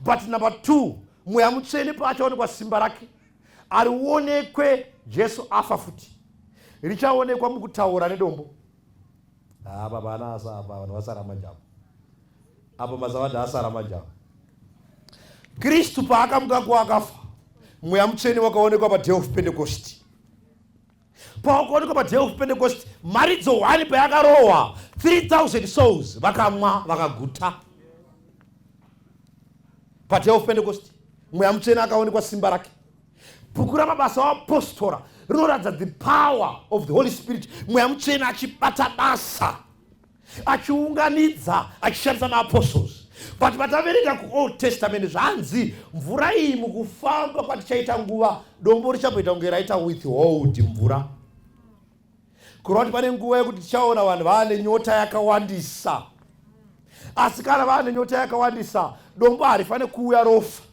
But number two, Mweya Mutsvene paachaonekwa simba rake, arionekwe Jesu afa futi, richaonekwa mukutaura nedombo. Apa pana asa, apa vanhu vasara manje, apa masavadha asara manje. Kristu paakamuka kuakafa, Mweya Mutsvene wakaonekwa paDay of Pentecost. Pawakaonekwa paDay of Pentecost, mharidzo 1 payakarohwa, 3000 souls vakamwa vakaguta paDay of Pentecost. Mweya Mutsvene akaonekwa simba rake. Bhuku raMabasa aApostora rinoratidza the power of the Holy Spirit, Mweya Mutsvene achibata basa, achiunganidza, achishandisa maapostles. But pataverenga kuOld Testament, zvanzi mvura iyi mukufamba kwatichaita nguva, dombo richamboita kunge raita withhold mvura. Kureva kuti pane nguva yekuti tichaona vanhu vaane nyota yakawandisa. Asi kana vaane nyota yakawandisa, dombo harifanire kuuya rofa.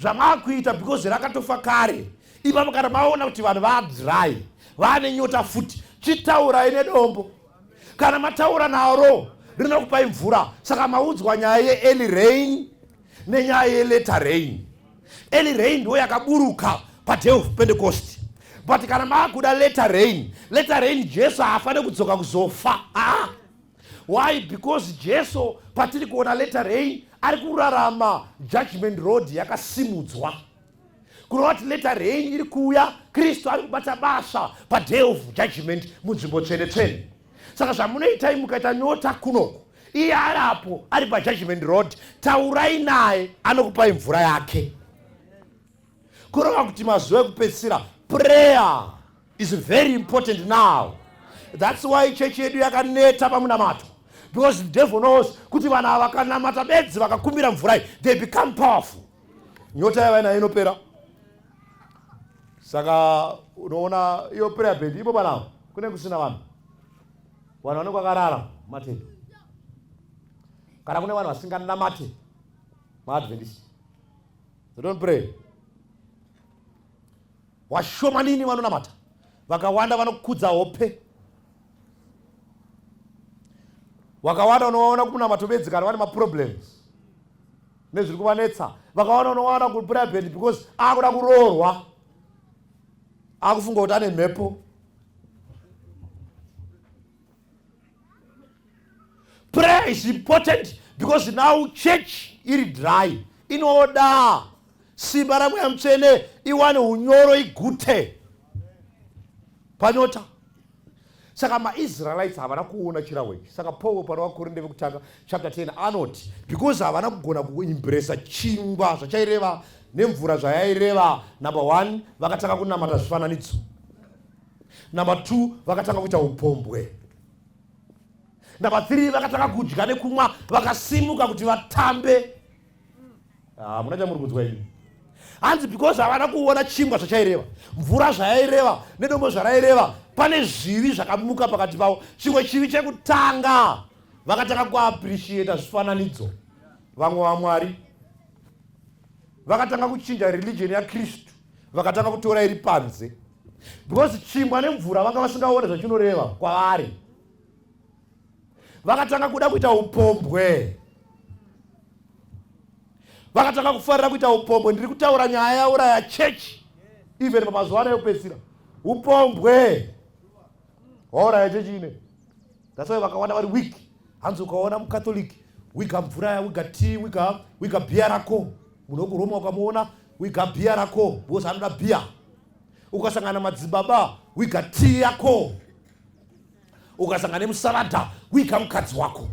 Zvamaakuita because rakatofa kare. Ipapo kana maona kuti vanhu vadry, vaane nyota futi, chitaurai nedombo. Kana mataura naro rinokupai mvura. Saka maudzwa nyaya yeearly rain nenyaya yelater rain. Early rain ndiyo yakaburuka paday of Pentecost, but kana maakuda later rain, later rain Jesu haafaniri kudzoka kuzofa. Why? Because Jesu patiri kuona later rain ari kurarama judgment road yakasimudzwa. Kureva kuti later rain iri kuuya, Kristu ari kubata basa paday of judgment munzvimbo tsvene tsvene. Saka zvamunoitai mukaita nyota kunoku, iye ari apo ari pajudgment road, taurai naye, anokupai mvura yake. Kureva kuti mazuva ekupedzisira, prayer is very important now. That's why chechi yedu yakaneta pamunamato, because the devil knows kuti vanhu ava vakanamata bedzi vakakumbira mvura iyi, they become powerful. Nyota yavainayo inopera. Saka unoona iyo prayer band ipo panavo kune kusina vanhu, vanhu vanenge vakarara matende, kana kune vanhu vasinganamate, maAdventist, they don't pray. Washomanini vanonamata, vakawanda vanokudza hope. Vakawanda unovaona kumunamato bedzi kana vane maproblems nezviri kuvanetsa. Vakawanda unovaona kuprayer band because akuda kuroorwa, akufunga kuti ane mhepo. Prayer is important because now church iri dry, inoda simba raMweya Mutsvene iwane unyoro, igute panyota. Saka maIsraelites havana kuona chirahwe ichi. Saka Paul pana vaKorinde vekutanga chapter 10 anoti because havana kugona kuimbresa chingwa zvachaireva nemvura zvayaireva, number 1 vakatanga kunamata zvifananidzo, number 2 vakatanga kuita upombwe, number 3 vakatanga kudya nekumwa, vakasimuka kuti vatambe. Hamuna chamuri kunzwa ini. Hanzi because havana kuona chingwa zvachaireva, mvura zvayaireva, nedombo zvaraireva, pane zvivi zvakamuka pakati pavo. Chimwe chivi chekutanga, vakatanga kuappreciata zvifananidzo, vamwe vamwari. Vakatanga kuchinja religion yaKristu, vakatanga kutora iri panze, because chingwa nemvura vanga vasingaone zvachinoreva kwavari. Vakatanga kuda kuita upombwe, vakatanga kufarira kuita upombwe. Ndiri kutaura nyaya yauraya chechi even pamazuva ano ekupedzisira. Upombwe wauraya chechi ine. That's why vakawanda vari weak. Hanzi ukaona muCatholic, wiga mvura, wiga tea, wiga bhiya rako. Munhu wekuRoma ukamuona, wiga bhiya rako because anoda bhiya. Ukasangana madzibaba, wiga tea yako. Ukasangana nemusavadha, wiga mukadzi wako.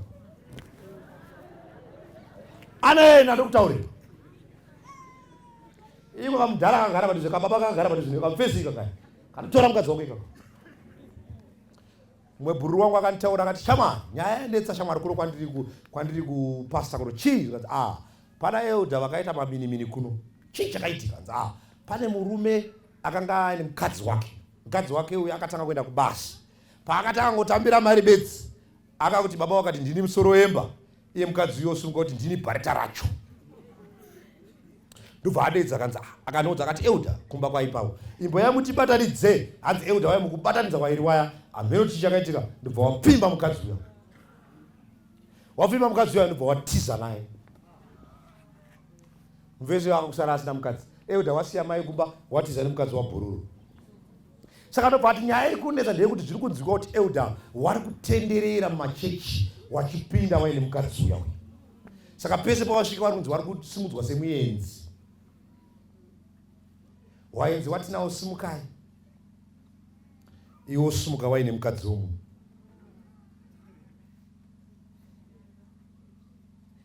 Anoenda ndokutaurira iko kamudhara kakagara padhuze, kababa kakagara padhuze, kamufesi ikakaya kanotora mukadzi wako ikako. Mumwe bhururu wangu akanditaura akati, shamwari, nyaya yanetsa shamwari kuno kwandiri kupasta kuno. Chii? Zvikanzi, pana elder vakaita maminimini kuno. Chii chakaitika? Kanzi, pane murume akanga aine mukadzi wake. Mukadzi wake uyu akatanga kuenda kubasa. Paakatanga ngotambira mari bedzi, akakuti baba wakati ndini musoro wemba, iye mukadzi uyo osunga kuti ndini bharita racho. Ndobva adedza akanzi, akanoudza akati elder kumba kwaipawo imbo yamutibatanidze. Hanzi elder waya mukubatanidza kwairi waya hameno chii chakaitika, ndobva wapfimba mukadzi uya. Wapfimba mukadzi uya ndobva watiza naye. Muvezi wakakusara asina mukadzi. Elder wasiya mai kumba, watiza nemukadzi wabhururu. Saka ndobva ati nyaya iri kunetsa ndeyekuti zviri kunzwikwa kuti elder wari kutenderera mumachechi wachipinda waine mukadzi uya uya. Saka pese pavasvika vari kunzi vari kusimudzwa semuenzi. Waenzi watinawo simukai. Iwe wosimuka waine mukadzi womunhu.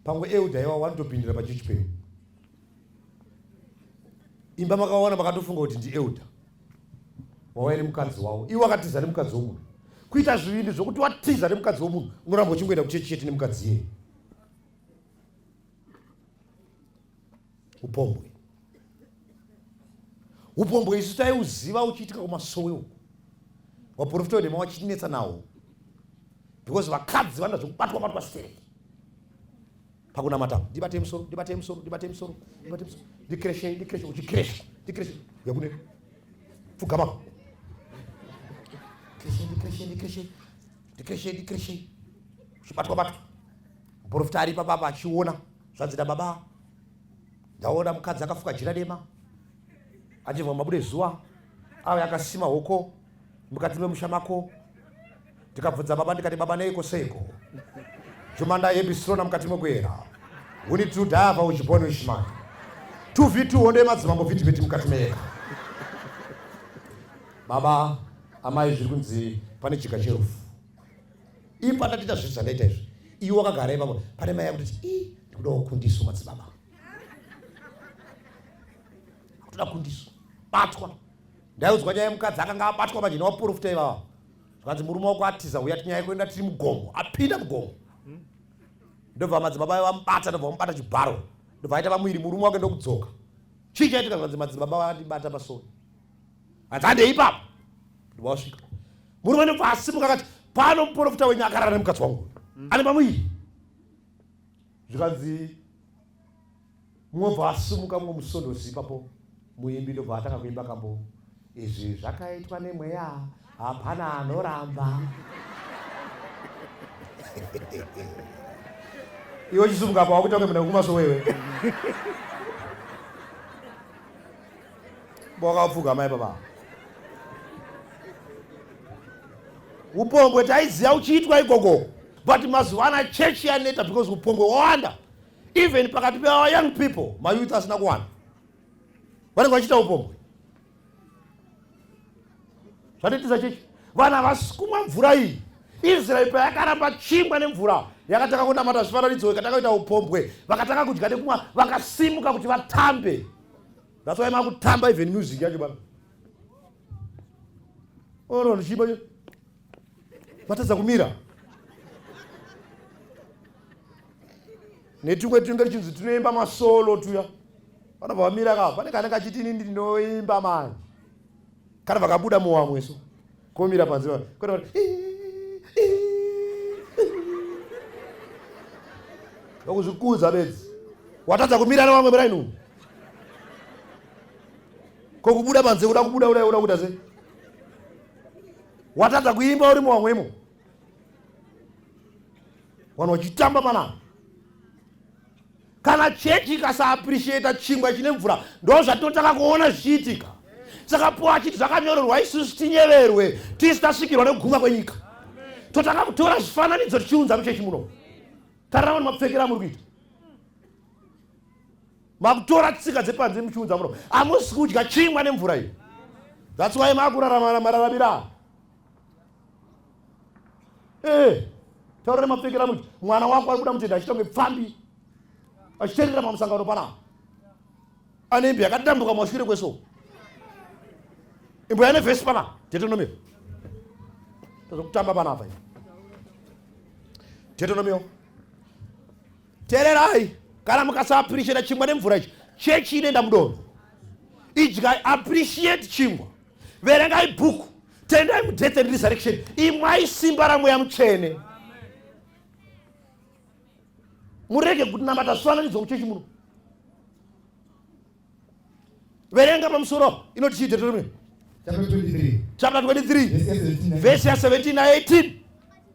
Pamwe elder iwa wanotopindira pachechi penyu. Imba makaona makatofunga kuti ndi elder wauya nemukadzi wavo, iwe wakatiza nemukadzi womunhu. Kuita zvivindi zvokuti watiza nemukadzi womunhu, unoramba uchingoenda kuchechi chete nemukadzi iyeye. Upombwe, upombwe isu taiuziva uchiitika kumasowe uku. Vaprofita venhema vachinetsa nawo because vakadzi vanoda zvekubatwa batwa stereki pakunamata. Ndibate musoro, ndibate musoro, ndibate musoro, ndibate musoro, ndikreshe, ndikreshe, uchikresha, ndikreshe, yakune pfugama, kreshe, ndikreshe, ndikreshe, ndikreshe, ndikreshe, uchibatwa batwa. Muprofita ari ipapa achiona zvanzi nababa, ndaona mukadzi akafuka jira dema achibva mabude zuva ave akasima hoko mukati memusha mako. Ndikabvunza baba ndikati, baba neiko seiko jumanda yebisirona mukati mekuyera unitudhava uchiboni ushimai 2v2 hondo yemadzimambo vhitivhiti mukati meyeka. Baba amai, zviri kunzi pane chiga cherufu ipa ndatiita zvinhu zvandaita izvi, iwe wakagara ipapo pane mai yakutoti i ndikudawo kundiso madzibaba, akutoda kundiso batwa. Ndaiudzwa nyaya yemukadzi akanga abatwa manje newaprofita ivava, zvikanzi murume wako atiza, uya tinyaya kuenda tiri mugomo. Apinda mugomo, ndobva madzibaba vamubata, ndobva vamubata chibharo, ndobva aita pamuviri murume wake ndokudzoka. Chii chaitika? Zvikanzi madzibaba vandibata pasoni. Hanzi handei ipapo. Ndobva wasvika murume, ndobva asimuka akati, pano muprofita wenyu akarara nemukadzi wangu ane pamuviri. Zvikanzi mumwe bva asimuka, mumwe musondosi ipapo muimbi, ndobva atanga kuimba kambo, izvi zvakaitwa nemweya, hapana anoramba. Iwe chisimuka apa wakuita kunge muna kumaso wewe wakapfuga mai baba. Upombwe taiziva uchiitwa ikoko, but mazuva ana chechi yaneta because upombwe wawanda even pakati peava young people, mayouth asina kuwana vanenge vachiita upombwe. Zvatoitisa chechi vanhu havasi kumwa mvura iyi. Israeri payakaramba chingwa nemvura, yakatanga kunamata zvifananidzo, ikatanga kuita upombwe, vakatanga kudya nekumwa, vakasimuka kuti vatambe. That's why makutamba even music yacho bana oro ndichiimba vatadza kumira netumwe tunge tichinzi tinoimba masolo tuya, vanobva vamira ka. Pane kane kachiti ini ndinoimba manje, kana vakabuda muwamwe so komira panze nokuzvikudza bedzi, watadza kumira nevamwe muraini umu. Ko kubuda panze, kuda kubuda uda uda kuita sei? Watadza kuimba uri muwamwemo, vanhu vachitamba panapa. Kana chechi ikasaappreciata chingwa chine mvura, ndo zvatinotanga kuona zvichiitika. Saka po achiti zvakanyorerwa isusu tinyeverwe tisi tasvikirwa nekuguma kwenyika, totanga kutora zvifananidzo tichiunza muchechi muno. Tarira vanhu mapfekero amuri kuita, makutora tsika dzepanze muchiunza muno. Hamusi kudya chingwa nemvura iyo. That's why makurarama mararamira. Eh, taurira mapfekero amuti mwana wako ari kuda mutenda achiita kunge pfambi, achiterera pamusangano panapa ane imbi yakadambuka mashure kweso, imbo yane vhesi panapa, Deuteronomio tazokutamba panapa. Deuteronomio, tererai, kana mukasaappreciata chingwa nemvura ichi, chechi inoenda mudoro. Idyai, appreciate chingwa, verengai bhuku, tendai mudeath and resurrection, imwai simba ramweya mutsvene, murege kunamata zvifananidzo muchechi muno. Verenga pamusoro inoti chii? Deuteronomy Chapter 23. Chapter 23. Verse ya 17. Vhesi ya 17 na18.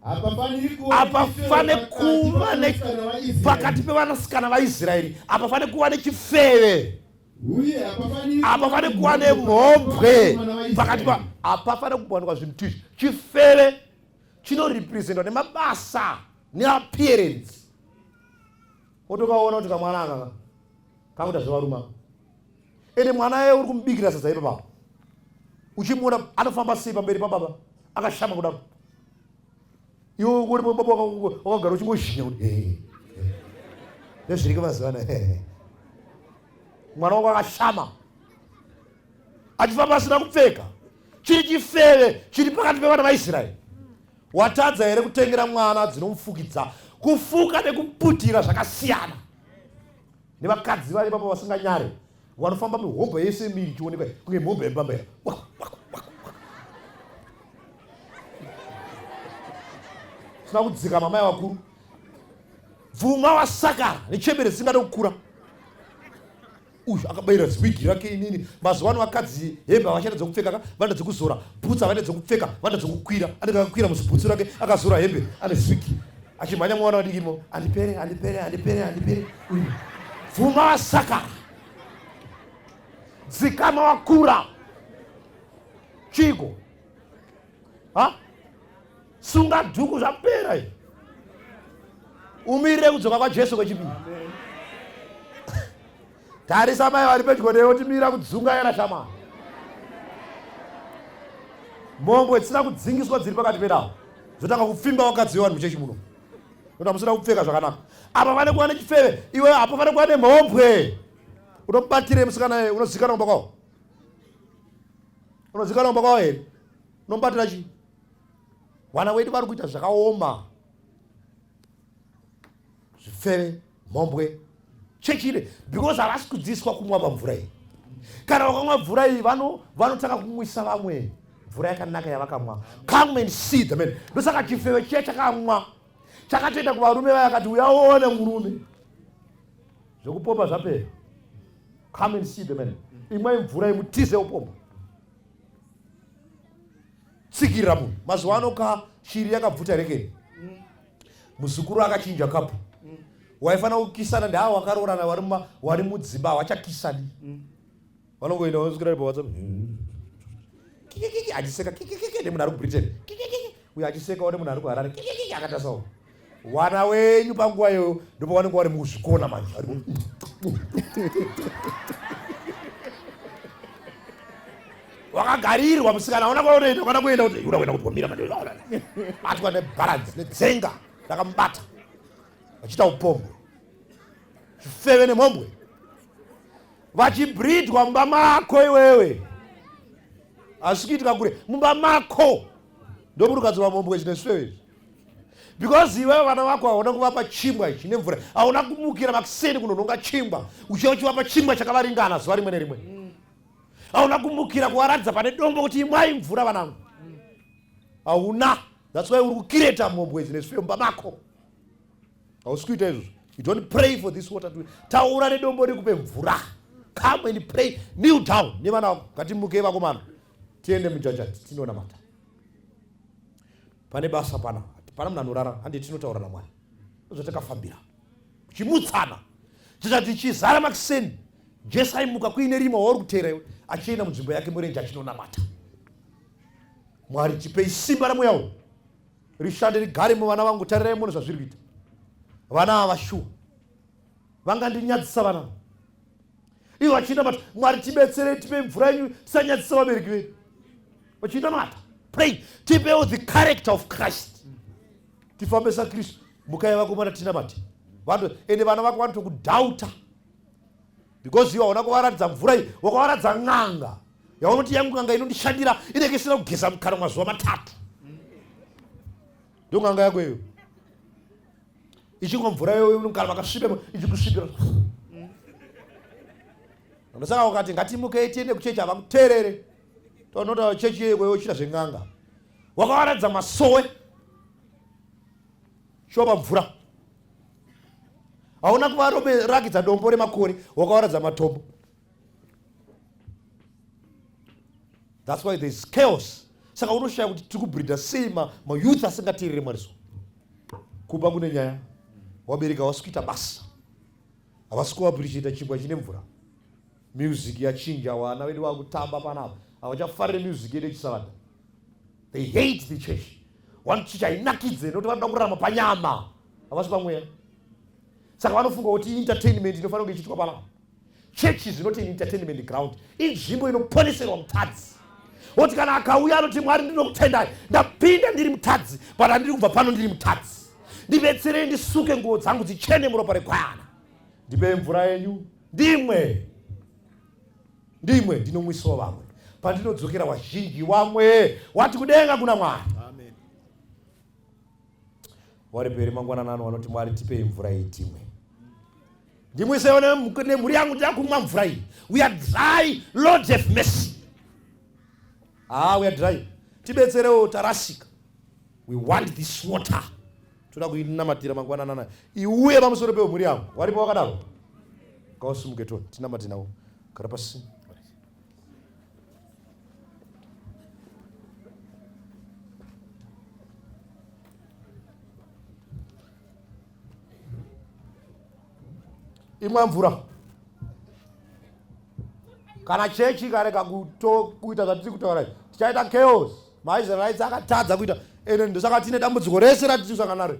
Hapafaniri kuva Hapafane nechifeve kuva pakati pakati pevanasikana vaIsraeri, hapafane kuva nechifeve. Uye hapafaniri Hapafane kuva nemhombwe pakati pa, hapafane kuwanikwa zvinhu tizvi. Chifeve chinorepresentwa nemabasa neappearance. Otokaona kuti kamwana aka kakuita zvevarume aka, ende mwana iye uri kumubikira sadza ipapa, uchimuona anofamba sei pamberi pababa akashama kudaro, iwe uri baba wakagara uchingozhinya kuti ndezviriko mazuva ano. Mwana wako akashama achifamba asina kupfeka, chiri chifeve chiri pakati pevana vaIsraeri. Watadza here kutengera mwana dzinomufukidza? Kufuka nekuputira zvakasiyana. Nevakadzi vari ipapo vasinganyare, vanofamba mihombo yese miri ichionekwa kunge mhombo yembambaira. Sina kudzika mamai vakuru. Bvuma wasakara nechembere dzisingade kukura. Uyu akabayira ziwigi rake inini. Mazuva ano vakadzi hembe havachada dzekupfeka ka, vanoda dzekuzora. Bhutsu havada dzekupfeka, vanoda dzekukwira. Anenge akakwira muzibhutsu rake akazora hembe ane ziwigi. Achimhanya mwana vadiki mo, handipere, handipere, handipere, handipere. Uyu. Bvuma wasakara. Dzikama wakura. Chiiko? Ha? Sunga dhuku zvapera izvi. Umirire kudzoka kwaJesu kwechipiri. Tarisa mai vari pedyo newe kuti mira kudzungaira shama. Mombo dzisina kudzingiswa dziri pakati pedu dzotanga kupfimba vakadzi vevanhu muchechi muno. Nokuti hamusina kupfeka zvakanaka. Apa vane kuva nechifeve, iwe apa vane kuva nemhombwe. Unobatirei musikana unozikanwa kumba kwawo? Unozikanwa kumba kwawo here? Unomubatira chii? Vana wedu vari kuita zvakaoma. Zvifeve, mhombwe, chechire because havasi kudzidziswa kumwa pamvura iyi. Kana vakamwa mvura iyi vanotanga kumwisa vamwe mvura yakanaka yavakamwa. Come and see the man. Ndosaka chifeve chiya chakamwa chakatoenda kuvarume vaya akati uya uone murume. Zvekupomba zvapera. Come and see the man. Imwai mvura imutize upomba. Tsikirira munhu. Mazuva ano ka shiri yakabvuta rekeni. Muzukuru akachinja kapu. Waifanira kukisana ndeavo wakaroorana wari mudzimba hawachakisani. Vanongoenda vanoswera pa WhatsApp. Kikikiki achiseka kikikiki nemunhu ari kuBritain. Kikikiki uyo achisekawo nemunhu ari kuHarare. Kikikiki akatasawo. Wana wenyu panguva iyoyo ndipo vanenge vari muzvikona manje. Wakagarirwa musikana hauna kwaunoenda, ukada kuenda kuti uda kuenda kupomira manje. Batwa nebalance nedzenga rakamubata. Vachiita upombwe. Zvifeve nemhombwe. Vachibridwa mumba mako iwewe. Hazvisi kuitika kure mumba mako. Ndomurukadzi wamhombwe zvine zvifeve izvi. Because iwewe vana vako hauna kuvapa chingwa ichi nemvura, hauna kumukira makuseni kunonhonga chingwa, uchiya uchivapa chingwa chakavaringana zuva rimwe nerimwe. Hauna kumukira kuvaratidza pane dombo kuti imwai mvura vanangu. Hauna. That's why uri kukireta mhombwe idzi nezvifuyo mumba mako. Hausi kuita izvozvo. You don't pray for this water to taura nedombo rikupe mvura. Come and pray, kneel down nevana vako. Ngatimukei vakomana. Tiende mujajati tinonamata. Pane basa pana. Pana munhu anorara, handi tinotaura naMwari. Zvatakafambira. Kuchimutsana. Chichati chizara makuseni. Jesu aimuka kuine rima wauri kuteera iwe achienda munzvimbo yake murenje achinonamata. Mwari tipei simba ramweya uyu rishande rigare muvana vangu. Tarirai muone zvazviri kuita vana ava shuwa vangandinyadzisa vana ivo vachinamata Mwari tibetserei tipe mvura yenyu tisanyadzisa vabereki vedu vachinamata pray tipewo the character of Christ tifambe saKristu. Mukai vakomana tinamate vanhu ende vana vako vanotokudhauta because iwe hauna kuvaratidza mvura iyi, wakavaratidza n'anga yaunoti yangu n'anga inondishandira inenge isina kugeza mukanwa mazuva matatu. Ndo n'anga yako iyo ichingwa mvura iyoyo mukanwa makasviba ichikusvibira. Ndosaka ukati ngatimukei tiende kuchechi havakuteerere. Tonota chechi iyoyo yochita zven'anga. Wakavaratidza masowe shova mvura. Hauna kuvarakidza dombo remakore, wakavaratidza matombo. That's why there is chaos. Saka unoshaya kuti tiri kubreeda sei mayouth asingateerere Mwari so. Kumba kune nyaya. Wabereka havasi kuita basa. Havasi kuappreciate chingwa chine mvura. Music yachinja, vana vedu vakutamba panapa. Havachafariri music yedu yechisavadha. They hate the church. Vanoti church hainakidze nekuti vanoda kurarama panyama. Havasi pamweya. Saka vanofunga kuti entertainment inofanira kunge ichiitwa panapa. Church is not an entertainment ground. Inzvimbo inoponeserwa mutadzi. Woti kana akauya anoti Mwari ndinokutendai, ndapinda ndiri mutadzi, but handiri kubva pano ndiri mutadzi. Ndibetserei ndisuke nguo dzangu dzichene muropa regwayana. Ndipei mvura yenyu ndimwe. Ndimwe ndinomwisawo vamwe. Pandinodzokera wazhinji wamwe wati kudenga kuna Mwari. Amen. Wari peri mangwanani ano vanoti Mwari tipei mvura iyi timwe. Ndimwisewo nemhuri yangu takumwa mvura iyi. We are dry, Lord have mercy. We are dry. Tibetserewo tarasika. We want this water. Toda kuinamatira mangwananana iuye pamusoro pemhuri yangu. Waripo wakadaro? Ngawasimuke toni tinamate navo. Gara pasi. Imwa mvura. Kana chechi ikarega kuita zvatiri kutaura izvi, tichaita chaos. MaIsraelites akatadza kuita, ende ndosaka tine dambudziko rese ratiri kusangana naro.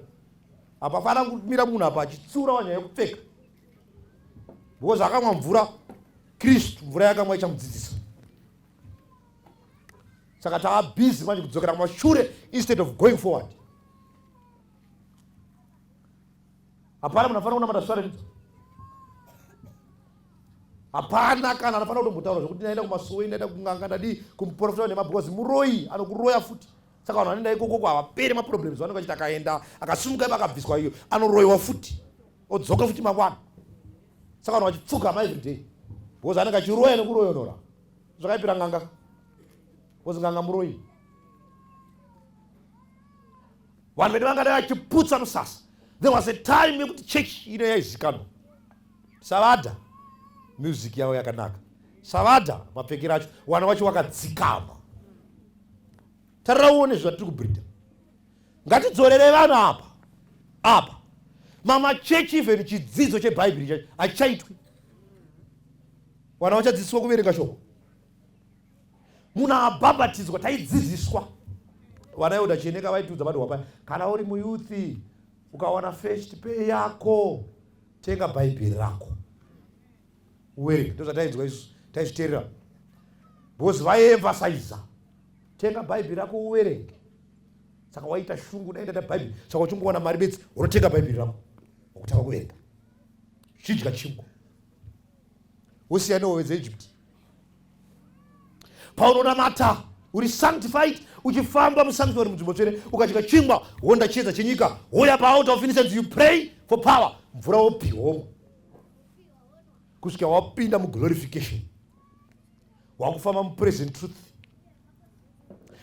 Hapafana kumira munhu apa achitsiura vanhu yekupfeka, because akamwa mvura Kristu, mvura yakamwa ichamudzidzisa. Saka tava busy manje kudzokera kumashure instead of going forward. Hapana munhu anofanira kunamata zuva redu. Hapana kana anofanira kutombotaura zvekuti ndaenda kumasowe, ndaenda kun'anga, ndadii kumuprofita wenhema, because muroyi anokuroya futi. Saka vanhu vanoenda ikoko havaperi maproblems vanenge vachiti akaenda akasimuka ipa akabviswa iyo anoroyiwa futi odzoka futi mangwana. Saka vanhu vachipfugama everyday because anenge achiroya nekuroyonora. Zvakaipira n'anga because n'anga muroyi. Vanhu vedu vangadai vachiputsa musasa. There was a time yekuti church ino yaizikanwa. Savada music yavo yakanaka, savada mapfekero acho, wana wacho wakadzikama. Tarira uone zvatiri kubreeda. Ngatidzorere vanhu apa apa. Mamachechi even chidzidzo chebhaibheri chacho hachichaitwi. Vana vachadzidziswa kuverenga shoko. Munhu abhabhatidzwa taidzidziswa. Vana Yoda Cheneka vaitiudza vanhu wapa, kana uri muyuthi ukawana first pay yako tenga bhaibheri rako uverenge. Ndozvatainzwa isu, taizviteerera because vaiemphasiza tenga bhaibheri rako uverenge. Saka waita shungu, dai ndaita bhaibheri. Saka uchingowana mari bedzi unotenga bhaibheri rako wakutanga kuverenga, chidya chingwa wosiya nehove dzeEgypt. Paunonamata uri sanctified, uchifamba musanctuary munzvimbo tsvene, ukadya chingwa wonda chiedza chenyika, woya paaltar of incense, you pray for power, mvura wopiwa kusvika wapinda muglorification, wakufamba mupresent truth,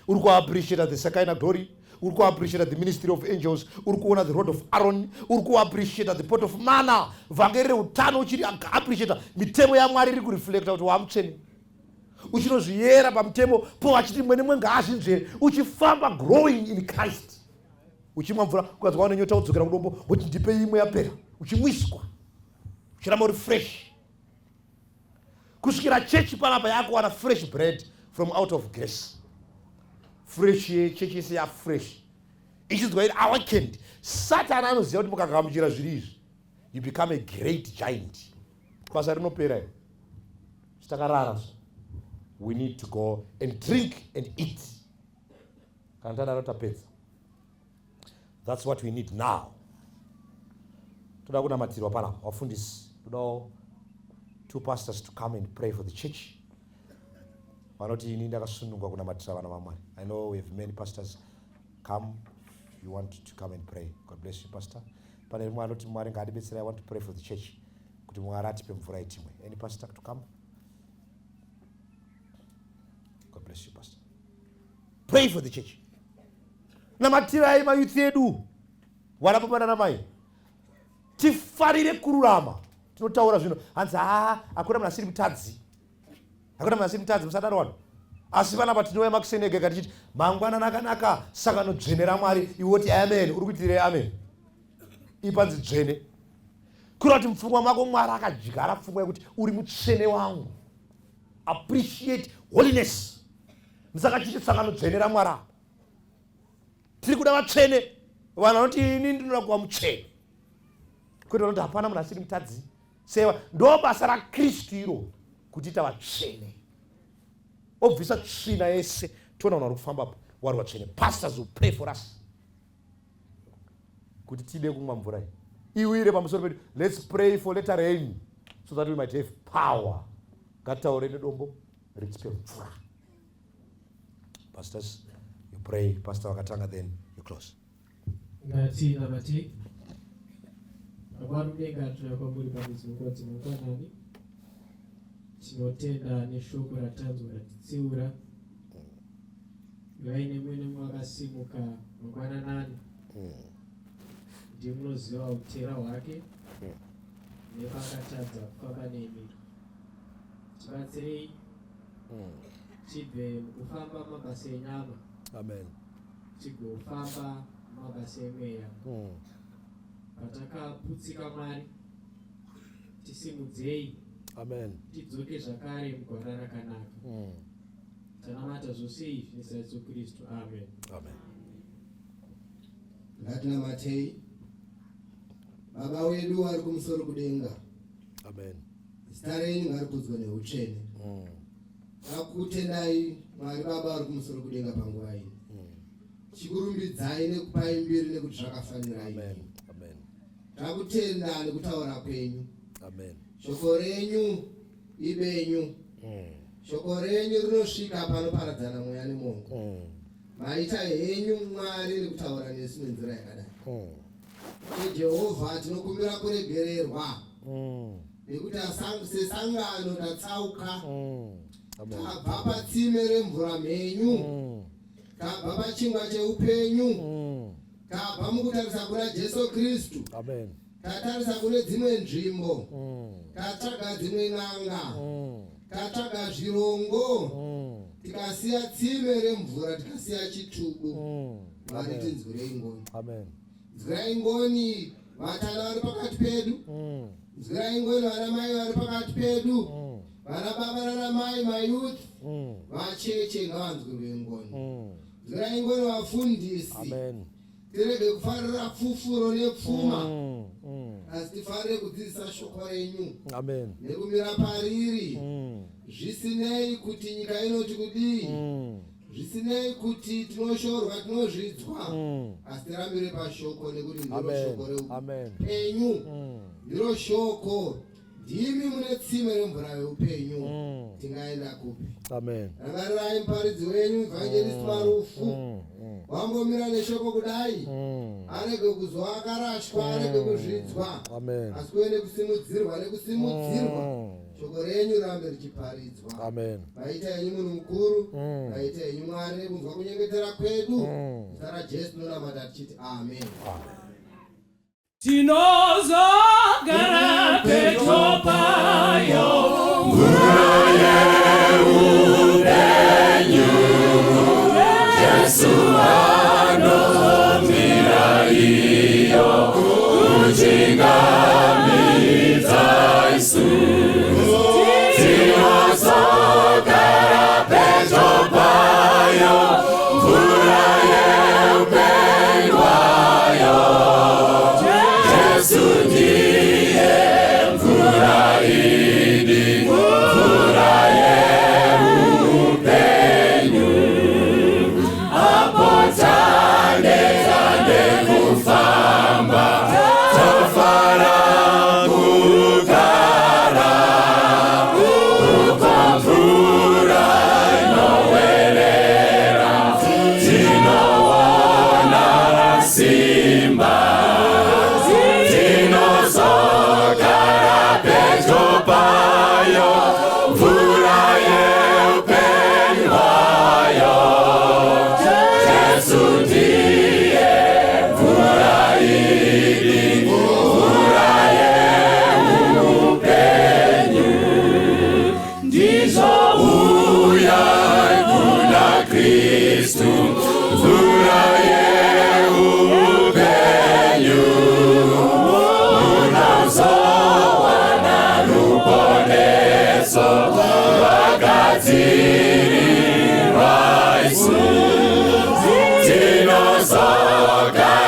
uri kuappreciata the Shekinah glory, uri kuappreciata the ministry of angels, uri kuona the rod of Aaron, uri kuappreciata the pot of manna, vhangeri reutano, uchiri appreciata mitemo yaMwari iri kureflecta kuti wamutsvene, uchinozviyera pamutemo po achiti mwe nemwe ngaazvinzvere, uchifamba growing in Christ, uchimwa mvura ukanzwa wane nyota wodzokera kudombo woti ndipe imwe yapera, uchimwiswa, uchiramba uri fresh kusvikira chechi panapa yakuwana fresh bread from out of grace. Fresh yechechi yese yafresh ichinzwa iri awakened. Satan anoziva kuti mukagamuchira zviri izvi you become a great giant. Basa rinopera iri takarara. We need to go and drink and eat. Kana tadaro tapedza. That's what we need now. Toda kunamatirwa panapa vafundisi, todawo 2 pastors to come and pray for the church. Vanoti ini ndakasunungwa kunamatira vana vaMwari. I know we have many pastors. Come, you want to come and pray. God bless you, pastor. Pane rimwe anoti Mwari ngaadibetsere, I want to pray for the church kuti Mwari atipe mvura itimwe. Any pastor to come? God bless you, pastor. Pray for the church. Namatirai mayouth edu, vana baba nana mai, tifarire kururama. Tinotaura zvino hanzi haa, hakuna munhu asiri mutadzi, hakuna munhu asiri mutadzi, musadaro vanhu. Asi vanapa tinouya makuseni ega ega tichiti mangwanani akanaka, sangano dzvene raMwari. Iwe woti amen, uri kuitirei amen? Ipanzi dzvene kureva kuti mupfungwa mako Mwari akadyara pfungwa yekuti uri mutsvene wangu. Appreciate holiness. Musaka chiti sangano dzvene raMwari apa. Tiri kuda vatsvene. Vanhu vanoti ini ndinoda kuva mutsvene, kwete vanoti hapana munhu asiri mutadzi. Seva ndo basa raKristu iro kutiita vatsvene, obvisa tsvina yese, toona vanhu vari kufamba vari vatsvene. Pastors will pray for us kuti tide kumwa mvura iyi iwire pamusoro pedu. Let's pray for later rain so that we might have power. Ngataure nedombo ritipe mvura. Pastors, you pray. Pastor vakatanga, then you close. Ngatinamate. Baba mudenga, tinouya kwamuri panidzi nguva dzemangwanani. Tinotenda neshoko ratanzwa ratitsiura. Ivai nemwe nemwe vakasimuka mangwananani. Ndimunoziva utera hwake nepakatadza kufamba nemi. Tibatsirei tibve mukufamba mabasa enyama. Amen. Tigofamba mabasa emweya. Patakaputsika Mwari, tisimudzei. Amen. Tidzoke zvakare mugwara rakanaka. Tanamata zvose izvi nezita raJesu Kristu. Amen. Amen. Ngatinamatei. Baba wedu vari kumusoro kudenga. Amen. Zita renyu ngarikudzwe neutsvene. Takutendai Mwari Baba vari kumusoro kudenga panguva ino. Tichikurumbidzai nekupai mbiri nekuti zvakafanira Amen. imi. Amen. Takutenda nekutaura kwenyu. Amen. Shoko renyu ibenyu. Shoko renyu rinosvika panoparadzana mweya nemongo. Maita henyu Mwari nekutaura nesu nenzira yakadai. Jehovha, tinokumbira kuregererwa nekuti sesangano tatsauka. Amen. Tabva patsime remvura mhenyu, tabva pachingwa cheupenyu, tabva mukutarisa kuna Jesu Kristu. Amen. Tatarisa kune dzimwe nzvimbo, tatsvaga dzimwe n'anga, tatsvaga zvirongo, tikasiya tsime remvura, tikasiya chitubu. Mwari, tinzwirei ngoni. Amen. Nzwirai ngoni vatana vari pakati pedu. Nzwirai ngoni vana mai vari pakati pedu, vana baba nana mai, mayouth, vacheche ngavanzwirwe ngoni. Nzwirai ngoni vafundisi. Amen. Tirege kufarira fufuro nepfuma, asi tifarire kudzidzisa shoko renyu Amen. nekumira pariri, zvisinei kuti nyika inoti kudii, zvisinei kuti tinoshorwa, tinozvidzwa, asi tirambire pashoko nekuti ndiro Amen. shoko Amen. reupenyu, ndiro shoko. Ndimi mune tsime remvura yeupenyu, tingaenda kupi? Amen. Rangarirai muparidzi wenyu, Evangelist Marufu, wambomira neshoko kudai, arege kuzova akarashwa, arege kuzvidzwa, Amen. asi kuve nekusimudzirwa nekusimudzirwa, shoko renyu rambe richiparidzwa. Amen. Maita henyu munhu mukuru, maita henyu Mwari nekunzwa kunyengetera kwedu. Zita raJesu tinonamata tichiti amen. Tinozogara pedyo payo. Tinozogara.